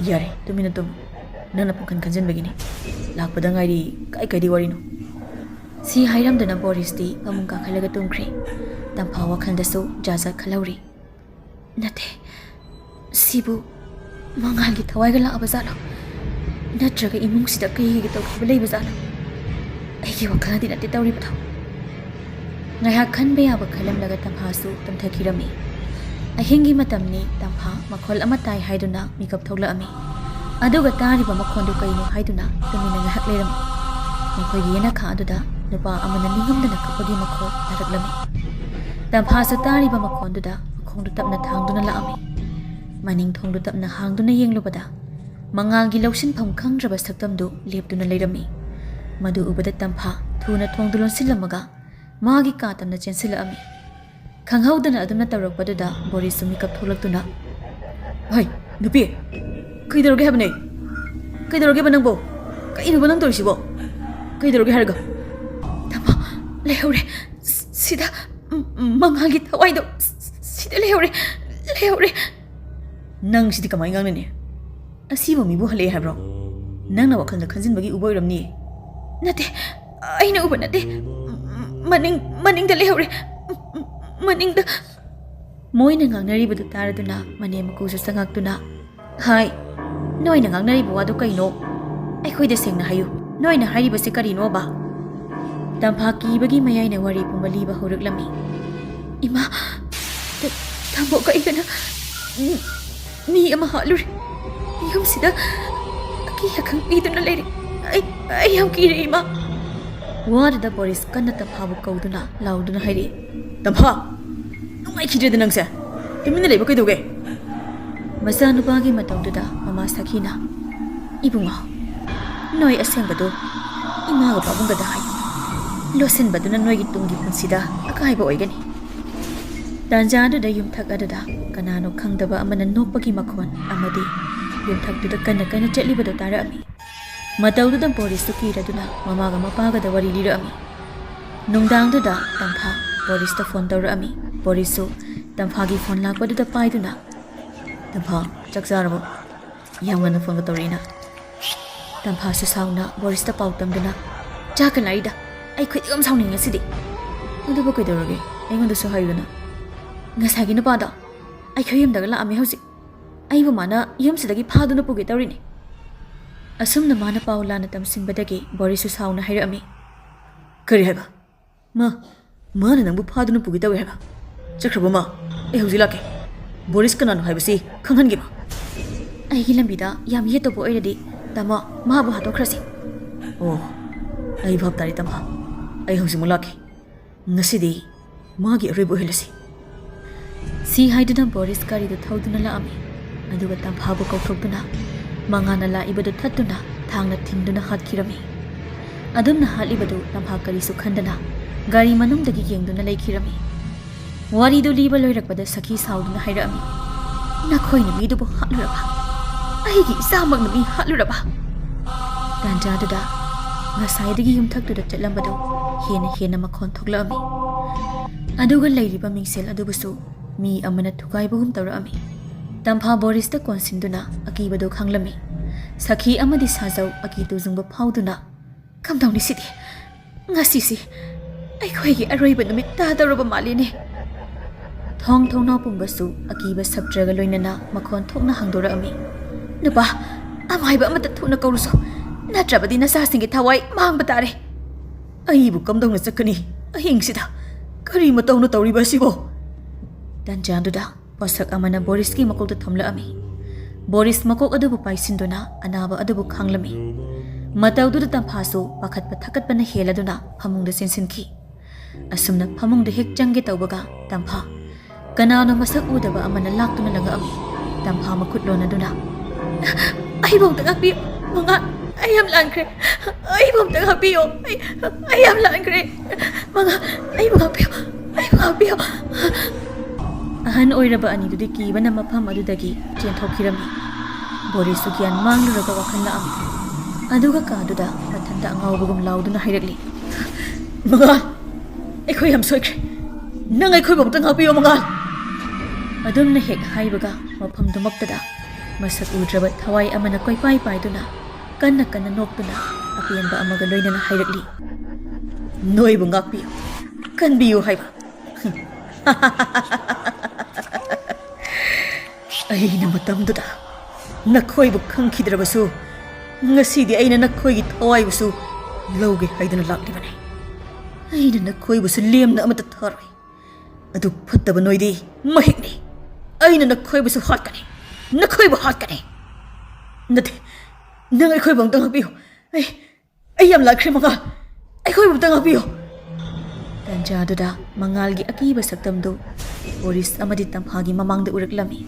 "ꯌꯥꯔꯦ, ꯇꯨꯃꯤꯟꯅ ꯇꯨꯝꯃꯨ꯫ ꯅꯪꯅ ꯄꯨꯡꯈꯟ ꯈꯟꯖꯤꯟꯕꯒꯤꯅꯤ꯫ ꯂꯥꯛꯄꯗ ꯉꯥꯏꯔꯤ, ꯀꯥꯏ ꯀꯥꯏꯗꯤ ꯋꯥꯔꯤꯅꯣ?" ꯁꯤ ꯍꯥꯏꯔꯝꯗꯨꯅ ꯕꯣꯔꯤꯁꯇꯤ ꯐꯃꯨꯡ ꯀꯥꯈꯠꯂꯒ ꯇꯨꯝꯈ꯭ꯔꯦ꯫ ꯇꯝꯐꯥ ꯋꯥꯈꯜꯗꯁꯨ ꯖꯥꯠ ꯖꯥꯠ ꯈꯜꯍꯧꯔꯤ꯫ "ꯅꯠꯇꯦ, ꯁꯤꯕꯨ ꯃꯉꯥꯜꯒꯤ ꯊꯋꯥꯏꯒ ꯂꯥꯛꯑꯕ ꯖꯥꯠꯂꯣ? ꯅꯠꯇ꯭ꯔꯒ ꯏꯃꯨꯡꯁꯤꯗ ꯀꯩꯒꯤ ꯇꯧꯈꯤꯕ ꯂꯩꯕ ꯖꯥꯠꯂꯣ? ꯑꯩꯒꯤ ꯋꯥꯈꯜꯅꯗꯤ ꯅꯠꯇꯦ ꯇꯧꯔꯤꯕꯗꯣ꯫" ꯉꯥꯏꯍꯥꯛ ꯈꯟꯕ ꯌꯥꯕ ꯈꯜꯂꯝꯂꯒ ꯇꯝꯐꯥꯁꯨ ꯇꯨꯝꯊꯈꯤꯔꯝꯃꯤ꯫ ꯑꯍꯤꯡꯒꯤ ꯃꯇꯝꯅꯤ꯫ ꯇꯝꯐꯥ ꯃꯈꯣꯜ ꯑꯃ ꯇꯥꯏ ꯍꯥꯏꯗꯨꯅ ꯃꯤꯀꯞ ꯊꯣꯛꯂꯛꯑꯝꯃꯤ꯫ ꯑꯗꯨꯒ ꯇꯥꯔꯤꯕ ꯃꯈꯣꯟꯗꯨ ꯀꯩꯅꯣ ꯍꯥꯏꯗꯨꯅ ꯇꯨꯃꯤꯟꯅ ꯉꯥꯏꯍꯥꯛ ꯂꯩꯔꯝꯃꯤ꯫ ꯃꯈꯣꯏꯒꯤ ꯌꯦꯅꯈꯥ ꯑꯗꯨꯗ ꯅꯨꯄꯥ ꯑꯃꯅ ꯅꯤꯡꯉꯝꯗꯅ ꯀꯞꯄꯒꯤ ꯃꯈꯣꯜ ꯇꯥꯔꯛꯂꯝꯃꯤ꯫ ꯇꯝꯐꯥꯁꯨ ꯇꯥꯔꯤꯕ ꯃꯈꯣꯟꯗꯨꯗ ꯃꯈꯣꯡꯗꯨ ꯇꯞꯅ ꯊꯥꯡꯗꯨꯅ ꯂꯥꯛꯑꯝꯃꯤ꯫ ꯃꯅꯤꯡ ꯊꯣꯡꯗꯨ ꯇꯞꯅ ꯍꯥꯡꯗꯨꯅ ꯌꯦꯡꯂꯨꯕꯗ ꯃꯉꯥꯜꯒꯤ ꯂꯧꯁꯤꯟꯐꯝ ꯈꯪꯗ꯭ꯔꯕ ꯁꯛꯇꯝꯗꯨ ꯂꯦꯞꯇꯨꯅ ꯂꯩꯔꯝꯃꯤ꯫ ꯃꯗꯨ ꯎꯕꯗ ꯇꯝꯐꯥ ꯊꯨꯅ ꯊꯣꯡꯗꯨ ꯂꯣꯟꯁꯤꯜꯂꯝꯃꯒ ꯃꯥꯒꯤ ꯀꯥ ꯇꯝꯅ ꯆꯦꯟꯁꯤꯜꯂꯛꯑꯝꯃꯤ꯫ ꯈꯪꯍꯧꯗꯅ ꯑꯗꯨꯝꯅ ꯇꯧꯔꯛꯄꯗꯨꯗ ꯕꯣꯔꯤꯁꯁꯨ ꯃꯤꯀꯞ ꯊꯣꯛꯂꯛꯇꯨꯅ, "ꯍꯩ, ꯅꯨꯄꯤ, ꯀꯩꯗꯧꯔꯒꯦ ꯍꯥꯏꯕꯅꯦ? ꯀꯩꯗꯧꯔꯒꯦꯕ ꯅꯪꯕꯣ? ꯀꯩꯅꯣꯕ ꯅꯪ ꯇꯧꯔꯤꯁꯤꯕꯣ? ꯀꯩꯗꯧꯔꯒꯦ ꯍꯥꯏꯔꯒ?" "ꯇꯝꯐꯥ, ꯂꯩꯍꯧꯔꯦ꯫ ꯁꯤꯗ, ꯃꯉꯥꯜꯒꯤ ꯊꯋꯥꯏꯗꯣ ꯁꯤꯗ ꯂꯩꯍꯧꯔꯦ, ꯂꯩꯍꯧꯔꯦ꯫" "ꯅꯪ ꯁꯤꯗꯤ ꯀꯃꯥꯏꯅ ꯉꯥꯡꯅꯅꯤ? ꯑꯁꯤꯕ ꯃꯤꯕꯨ ꯍꯜꯂꯛꯑꯦ ꯍꯥꯏꯕ꯭ꯔꯣ? ꯅꯪꯅ ꯋꯥꯈꯜꯗ ꯈꯟꯖꯤꯟꯕꯒꯤ ꯎꯕ ꯑꯣꯏꯔꯝꯅꯤ꯫" "ꯅꯠꯇꯦ, ꯑꯩꯅ ꯎꯕ ꯅꯠꯇꯦ꯫ ꯃꯅꯤꯡ, ꯃꯅꯤꯡꯗ ꯂꯩꯍꯧꯔꯦ꯫ ꯃꯅꯤꯡꯗ꯫" ꯃꯣꯏꯅ ꯉꯥꯡꯅꯔꯤꯕꯗꯨ ꯇꯥꯔꯗꯨꯅ ꯃꯅꯦꯝ ꯃꯀꯨꯁꯨ ꯆꯪꯉꯛꯇꯨꯅ, "ꯍꯥꯏ, ꯅꯣꯏꯅ ꯉꯥꯡꯅꯔꯤꯕ ꯋꯥꯗꯨ ꯀꯩꯅꯣ? ꯑꯩꯈꯣꯏꯗ ꯁꯦꯡꯅ ꯍꯥꯏꯌꯨ, ꯅꯣꯏꯅ ꯍꯥꯏꯔꯤꯕꯁꯤ ꯀꯔꯤꯅꯣꯕ?" ꯇꯝꯐꯥ ꯀꯤꯕꯒꯤ ꯃꯌꯥꯏꯅ ꯋꯥꯔꯤ ꯄꯨꯝꯕ ꯂꯤꯕ ꯍꯧꯔꯛꯂꯝꯃꯤ꯫ "ꯏꯃꯥ, ꯇ-, ꯇꯥꯃꯣ ꯀꯩꯒꯅ ꯃꯤ ꯑꯃ ꯍꯥꯠꯂꯨꯔꯦ꯫ ꯌꯨꯝꯁꯤꯗ ꯑꯀꯤ ꯑꯈꯪ ꯄꯤꯗꯨꯅ ꯂꯩꯔꯦ꯫ ꯑꯩ, ꯑꯩ ꯌꯥꯝ ꯀꯤꯔꯦ, ꯏꯃꯥ꯫" ꯋꯥꯗꯨꯗ ꯕꯣꯔꯤꯁ ꯀꯟꯅ ꯇꯝꯐꯥꯕꯨ ꯀꯧꯗꯨꯅ, ꯂꯥꯎꯗꯨꯅ ꯍꯥꯏꯔꯛꯏ, "ꯇꯝꯐꯥ, ꯅꯨꯡꯉꯥꯏꯈꯤꯗ꯭ꯔꯦꯗ ꯅꯪꯁꯦ꯫ ꯇꯨꯃꯤꯟꯅ ꯂꯩꯕ ꯀꯩꯗꯧꯒꯦ?" ꯃꯆꯥꯅꯨꯄꯥꯒꯤ ꯃꯇꯧꯗꯨꯗ ꯃꯃꯥ ꯁꯈꯤꯅ, "ꯏꯕꯨꯡꯉꯣ, ꯅꯣꯏ ꯑꯁꯦꯡꯕꯗꯨ ꯏꯃꯥꯒ ꯄꯥꯕꯨꯡꯒꯗ ꯍꯥꯏꯌꯨ꯫ ꯂꯣꯠꯁꯤꯟꯕꯗꯨꯅ ꯅꯣꯏꯒꯤ ꯇꯨꯡꯒꯤ ꯄꯨꯟꯁꯤꯗ ꯑꯀꯥꯏꯕ ꯑꯣꯏꯒꯅꯤ꯫" ꯇꯥꯟꯖꯥꯗꯨꯗ ꯌꯨꯝꯊꯛ ꯑꯗꯨꯗ ꯀꯅꯥꯅꯣ ꯈꯪꯗꯕ ꯑꯃꯅ ꯅꯣꯛꯄꯒꯤ ꯃꯈꯣꯟ ꯑꯃꯗꯤ ꯌꯨꯝꯊꯛꯇꯨꯗ ꯀꯟꯅ ꯀꯟꯅ ꯆꯠꯂꯤꯕꯗꯨ ꯇꯥꯔꯛꯑꯝꯃꯤ꯫ ꯃꯇꯧꯗꯨꯗ ꯕꯣꯔꯤꯁꯁꯨ ꯀꯤꯔꯗꯨꯅ ꯃꯃꯥꯒ ꯃꯄꯥꯒꯗ ꯋꯥꯔꯤ ꯂꯤꯔꯛꯑꯝꯃꯤ꯫ ꯅꯨꯡꯗꯥꯡꯗꯨꯗ ꯇꯝꯐꯥ ꯕꯣꯔꯤꯁꯇ ꯐꯣꯟ ꯇꯧꯔꯛꯑꯝꯃꯤ꯫ ꯕꯣꯔꯤꯁꯁꯨ ꯇꯝꯐꯥꯒꯤ ꯐꯣꯟ ꯂꯥꯛꯄꯗꯨꯗ ꯄꯥꯏꯗꯨꯅ, "ꯇꯝꯐꯥ, ꯆꯥꯛ ꯆꯥꯔꯕꯣ? ꯌꯥꯝ ꯉꯟꯅ ꯐꯣꯟꯒ ꯇꯧꯔꯛꯏꯅ?" ꯇꯝꯐꯥꯁꯨ ꯁꯥꯎꯅ ꯕꯣꯔꯤꯁꯇ ꯄꯥꯎ ꯇꯝꯗꯨꯅ, "ꯆꯥꯛꯀ ꯂꯥꯏꯔꯤꯗ, ꯑꯩ ꯈꯣꯏꯗꯧ ꯌꯥꯝ ꯁꯥꯎꯅꯤꯡꯉꯦ ꯉꯁꯤꯗꯤ꯫ ꯑꯗꯨꯕꯨ ꯀꯩꯗꯧꯔꯒꯦ? ꯑꯩꯉꯣꯟꯗꯁꯨ ꯍꯥꯏꯌꯨꯗꯅ꯫ ꯉꯁꯥꯏꯒꯤ ꯅꯨꯄꯥꯗꯣ ꯑꯩꯈꯣꯏ ꯌꯨꯝꯗꯒ ꯂꯥꯛꯑꯝꯃꯦ ꯍꯧꯖꯤꯛ꯫ ꯑꯩꯕꯨ ꯃꯥꯅ ꯌꯨꯝꯁꯤꯗꯒꯤ ꯐꯥꯗꯨꯅ ꯄꯨꯒꯦ ꯇꯧꯔꯤꯅꯦ꯫" ꯑꯁꯨꯝꯅ ꯃꯥꯅ ꯄꯥꯎ ꯂꯥꯟꯅ ꯇꯝꯁꯤꯟꯕꯗꯒꯤ ꯕꯣꯔꯤꯁꯁꯨ ꯁꯥꯎꯅ ꯍꯥꯏꯔꯛꯑꯝꯃꯤ, "ꯀꯔꯤ ꯍꯥꯏꯕ? ꯃꯥ, ꯃꯥꯅ ꯅꯪꯕꯨ ꯐꯥꯗꯨꯅ ꯄꯨꯒꯦ ꯇꯧꯏ ꯍꯥꯏꯕ? ꯆꯠꯈ꯭ꯔꯕꯣ ꯃꯥ? ꯑꯩ ꯍꯧꯖꯤꯛ ꯂꯥꯛꯀꯦ꯫ ꯕꯣꯔꯤꯁ ꯀꯅꯥꯅꯣ ꯍꯥꯏꯕꯁꯤ ꯈꯪꯍꯟꯒꯦ ꯃꯥ꯫" "ꯑꯩꯒꯤ ꯂꯝꯕꯤꯗ ꯌꯥꯝ ꯌꯦꯠꯇꯧꯕ ꯑꯣꯏꯔꯗꯤ, ꯇꯥꯃꯣ, ꯃꯥꯕꯨ ꯍꯥꯠꯇꯣꯛꯈ꯭ꯔꯁꯤ꯫" "ꯑꯣ, ꯑꯩ ꯚꯥꯞ ꯇꯥꯔꯦ ꯇꯝꯐꯥ꯫ ꯑꯩ ꯍꯧꯖꯤꯛꯃꯛ ꯂꯥꯛꯀꯦ꯫ ꯉꯁꯤꯗꯤ ꯃꯥꯒꯤ ꯑꯔꯣꯏꯕ ꯑꯣꯏꯍꯜꯂꯁꯤ꯫" ꯁꯤ ꯍꯥꯏꯗꯨꯅ ꯕꯣꯔꯤꯁ ꯒꯥꯔꯤꯗꯨ ꯊꯧꯗꯨꯅ ꯂꯥꯛꯑꯝꯃꯤ꯫ ꯑꯗꯨꯒ ꯇꯝꯐꯥꯕꯨ ꯀꯧꯊꯣꯛꯇꯨꯅ ꯃꯉꯥꯅ ꯂꯥꯛꯏꯕꯗꯨ ꯊꯠꯇꯨꯅ ꯊꯥꯡꯅ ꯊꯤꯟꯗꯨꯅ ꯍꯥꯠꯈꯤꯔꯝꯃꯤ꯫ ꯑꯗꯨꯝꯅ ꯍꯥꯠꯂꯤꯕꯗꯨ ꯇꯝꯐꯥ ꯀꯔꯤꯁꯨ ꯈꯟꯗꯅ ꯒꯥꯔꯤ ꯃꯅꯨꯡꯗꯒꯤ ꯌꯦꯡꯗꯨꯅ ꯂꯩꯈꯤꯔꯝꯃꯤ꯫ ꯋꯥꯔꯤꯗꯨ ꯂꯤꯕ ꯂꯣꯏꯔꯛꯄꯗ ꯁꯈꯤ ꯁꯥꯎꯗꯨꯅ ꯍꯥꯏꯔꯛꯑꯝꯃꯤ, "ꯅꯈꯣꯏꯅ ꯃꯤꯗꯨꯕꯨ ꯍꯥꯠꯂꯨꯔꯕ? ꯑꯩꯒꯤ ꯏꯆꯥꯃꯛꯅ ꯃꯤ ꯍꯥꯠꯂꯨꯔꯕ?" ꯇꯥꯟꯖꯥꯗꯨꯗ ꯉꯁꯥꯏꯗꯒꯤ ꯌꯨꯝꯊꯛꯇꯨꯗ ꯆꯠꯂꯝꯕꯗꯨ ꯍꯦꯟꯅ ꯍꯦꯟꯅ ꯃꯈꯣꯟ ꯊꯣꯛꯂꯛꯑꯝꯃꯤ꯫ ꯑꯗꯨꯒ ꯂꯩꯔꯤꯕ ꯃꯤꯡꯁꯦꯜ ꯑꯗꯨꯕꯨꯁꯨ ꯃꯤ ꯑꯃꯅ ꯊꯨꯒꯥꯏꯕꯒꯨꯝ ꯇꯧꯔꯛꯑꯝꯃꯤ꯫ ꯇꯝꯐꯥ ꯕꯣꯔꯤꯁꯇ ꯀꯣꯟꯁꯤꯟꯗꯨꯅ ꯑꯀꯤꯕꯗꯨ ꯈꯪꯂꯝꯃꯤ꯫ ꯁꯈꯤ ꯑꯃꯗꯤ ꯁꯥꯖꯧ ꯑꯀꯤ ꯇꯨꯖꯨꯡꯕ ꯐꯥꯎꯗꯨꯅ, "ꯀꯝꯗꯧꯅꯤ ꯁꯤꯗꯤ? ꯉꯁꯤꯁꯤ ꯑꯩꯈꯣꯏꯒꯤ ꯑꯔꯣꯏꯕ ꯅꯨꯃꯤꯠ ꯇꯥꯗꯧꯔꯕ ꯃꯥꯜꯂꯤꯅꯦ꯫" ꯊꯣꯡ ꯊꯣꯡꯅꯥꯎ ꯄꯨꯝꯕꯁꯨ ꯑꯀꯤꯕ ꯁꯞꯇ꯭ꯔꯒ ꯂꯣꯏꯅꯅ ꯃꯈꯣꯟ ꯊꯣꯛꯅ ꯍꯥꯡꯗꯣꯔꯛꯑꯝꯃꯤ꯫ "ꯅꯨꯄꯥ, ꯑꯃꯥꯏꯕ ꯑꯃꯠꯇ ꯊꯨꯅ ꯀꯧꯔꯨꯁꯨ, ꯅꯠꯇ꯭ꯔꯕꯗꯤ ꯅꯆꯥꯁꯤꯡꯒꯤ ꯊꯋꯥꯏ ꯃꯥꯡꯕ ꯇꯥꯔꯦ꯫" "ꯑꯩꯕꯨ ꯀꯝꯗꯧꯅ ꯆꯠꯀꯅꯤ ꯑꯍꯤꯡꯁꯤꯗ? ꯀꯔꯤ ꯃꯇꯧꯅ ꯇꯧꯔꯤꯕ ꯑꯁꯤꯕꯣ?" ꯇꯟꯖꯥꯗꯨꯗ ꯄꯣꯠꯁꯛ ꯑꯃꯅ ꯕꯣꯔꯤꯁꯀꯤ ꯃꯀꯣꯛꯇ ꯊꯣꯝꯂꯛꯑꯝꯃꯤ꯫ ꯕꯣꯔꯤꯁ ꯃꯀꯣꯛ ꯑꯗꯨꯕꯨ ꯄꯥꯏꯁꯤꯟꯗꯨꯅ ꯑꯅꯥꯕ ꯑꯗꯨꯕꯨ ꯈꯥꯡꯂꯝꯃꯤ꯫ ꯃꯇꯧꯗꯨꯗ ꯇꯝꯐꯥꯁꯨ ꯄꯥꯈꯠꯄ ꯊꯀꯠꯄꯅ ꯍꯦꯜꯂꯗꯨꯅ ꯐꯃꯨꯡꯗ ꯆꯦꯟꯁꯤꯟꯈꯤ꯫ ꯑꯁꯨꯝꯅ ꯐꯃꯨꯡꯗ ꯍꯦꯛ ꯆꯪꯒꯦ ꯇꯧꯕꯒ ꯇꯝꯐꯥ ꯀꯅꯥꯅꯣ ꯃꯁꯛ ꯎꯗꯕ ꯑꯃꯅ ꯂꯥꯛꯇꯨꯅ ꯂꯪꯉꯛꯑꯝꯃꯤ꯫ ꯇꯝꯐꯥ ꯃꯈꯨꯠ ꯂꯣꯟꯅꯗꯨꯅ, "ꯑꯩꯕꯨ ꯑꯝꯇ ꯉꯥꯛꯄꯤꯌꯨ, ꯃꯉꯥ, ꯑꯩ ꯌꯥꯝ ꯂꯥꯟꯈ꯭ꯔꯦ꯫ ꯑꯩꯕꯨ ꯑꯝꯇ ꯉꯥꯛꯄꯤꯌꯨ꯫ ꯑꯩ, ꯑꯩ ꯌꯥꯝ ꯂꯥꯟꯈ꯭ꯔꯦ꯫ ꯃꯉꯥ, ꯑꯩꯕꯨ ꯉꯥꯛꯄꯤꯌꯨ, ꯑꯩꯕꯨ ꯉꯥꯛꯄꯤꯌꯨ꯫" ꯑꯍꯟ ꯑꯣꯏꯔꯕ ꯑꯅꯤꯗꯨꯗꯤ ꯀꯤꯕꯅ ꯃꯐꯝ ꯑꯗꯨꯗꯒꯤ ꯆꯦꯟꯊꯣꯛꯈꯤꯔꯝꯃꯤ꯫ ꯕꯣꯔꯤꯁꯁꯨ ꯒ꯭ꯌꯥꯟ ꯃꯥꯡꯂꯨꯔꯒ ꯋꯥꯈꯜ ꯂꯥꯛꯑꯝꯃꯤ꯫ ꯑꯗꯨꯒ ꯀꯥꯗꯨꯗ ꯃꯊꯟꯇ ꯑꯉꯥꯎꯕꯒꯨꯝ ꯂꯥꯎꯗꯨꯅ ꯍꯥꯏꯔꯛꯂꯤ, "ꯃꯉꯥꯜ, ꯑꯩꯈꯣꯏ ꯌꯥꯝ ꯁꯣꯏꯈ꯭ꯔꯦ꯫ ꯅꯪ ꯑꯩꯈꯣꯏꯕꯨ ꯑꯃꯨꯛꯇ ꯉꯥꯛꯄꯤꯌꯣ, ꯃꯉꯥꯜ!" ꯑꯗꯨꯝꯅ ꯍꯦꯛ ꯍꯥꯏꯕꯒ, ꯃꯐꯝꯗꯨꯃꯛꯇꯗ ꯃꯁꯛ ꯎꯗ꯭ꯔꯕ ꯊꯋꯥꯏ ꯑꯃꯅ ꯀꯣꯏꯄꯥꯏ ꯄꯥꯏꯗꯨꯅ, ꯀꯟꯅ ꯀꯟꯅ ꯅꯣꯛꯇꯨꯅ, ꯑꯄꯦꯟꯕ ꯑꯃꯒ ꯂꯣꯏꯅꯅ ꯍꯥꯏꯔꯛꯂꯤ, "ꯅꯣꯏꯕꯨ ꯉꯥꯛꯄꯤꯌꯨ, ꯀꯟꯕꯤꯌꯨ ꯍꯥꯏꯕ꯫ ꯑꯩꯅ ꯃꯇꯝꯗꯨꯗ ꯅꯈꯣꯏꯕꯨ ꯈꯪꯈꯤꯗ꯭ꯔꯕꯁꯨ, ꯉꯁꯤꯗꯤ ꯑꯩꯅ ꯅꯈꯣꯏꯒꯤ ꯊꯋꯥꯏꯕꯨꯁꯨ ꯂꯧꯒꯦ ꯍꯥꯏꯗꯨꯅ ꯂꯥꯛꯂꯤꯕꯅꯤ꯫ ꯑꯩꯅ ꯅꯈꯣꯏꯕꯨꯁꯨ ꯂꯦꯝꯅ ꯑꯃꯠꯇ ꯊꯥꯔꯣꯏ꯫ ꯑꯗꯨ ꯐꯠꯇꯕ ꯅꯣꯏꯗꯤ ꯃꯍꯤꯛꯅꯤ꯫ ꯑꯩꯅ ꯅꯈꯣꯏꯕꯨꯁꯨ ꯍꯥꯠꯀꯅꯤ, ꯅꯈꯣꯏꯕꯨ ꯍꯥꯠꯀꯅꯤ꯫ ꯅꯠꯇꯦ, ꯅꯪ ꯑꯩꯈꯣꯏꯕꯨ ꯑꯝꯇ ꯉꯥꯛꯄꯤꯌꯨ꯫ ꯑꯩ, ꯑꯩ ꯌꯥꯝ ꯂꯥꯛꯈ꯭ꯔꯦ, ꯃꯉꯥꯜ꯫ ꯑꯩꯈꯣꯏꯕꯨ ꯑꯝꯇ ꯉꯥꯛꯄꯤꯌꯨ!" ꯇꯥꯟꯖꯥꯗꯨꯗ ꯃꯉꯥꯜꯒꯤ ꯑꯀꯤꯕ ꯁꯛꯇꯝꯗꯨ ꯕꯣꯔꯤꯁ ꯑꯃꯗꯤ ꯇꯝꯐꯥꯒꯤ ꯃꯃꯥꯡꯗ ꯎꯔꯛꯂꯝꯃꯤ꯫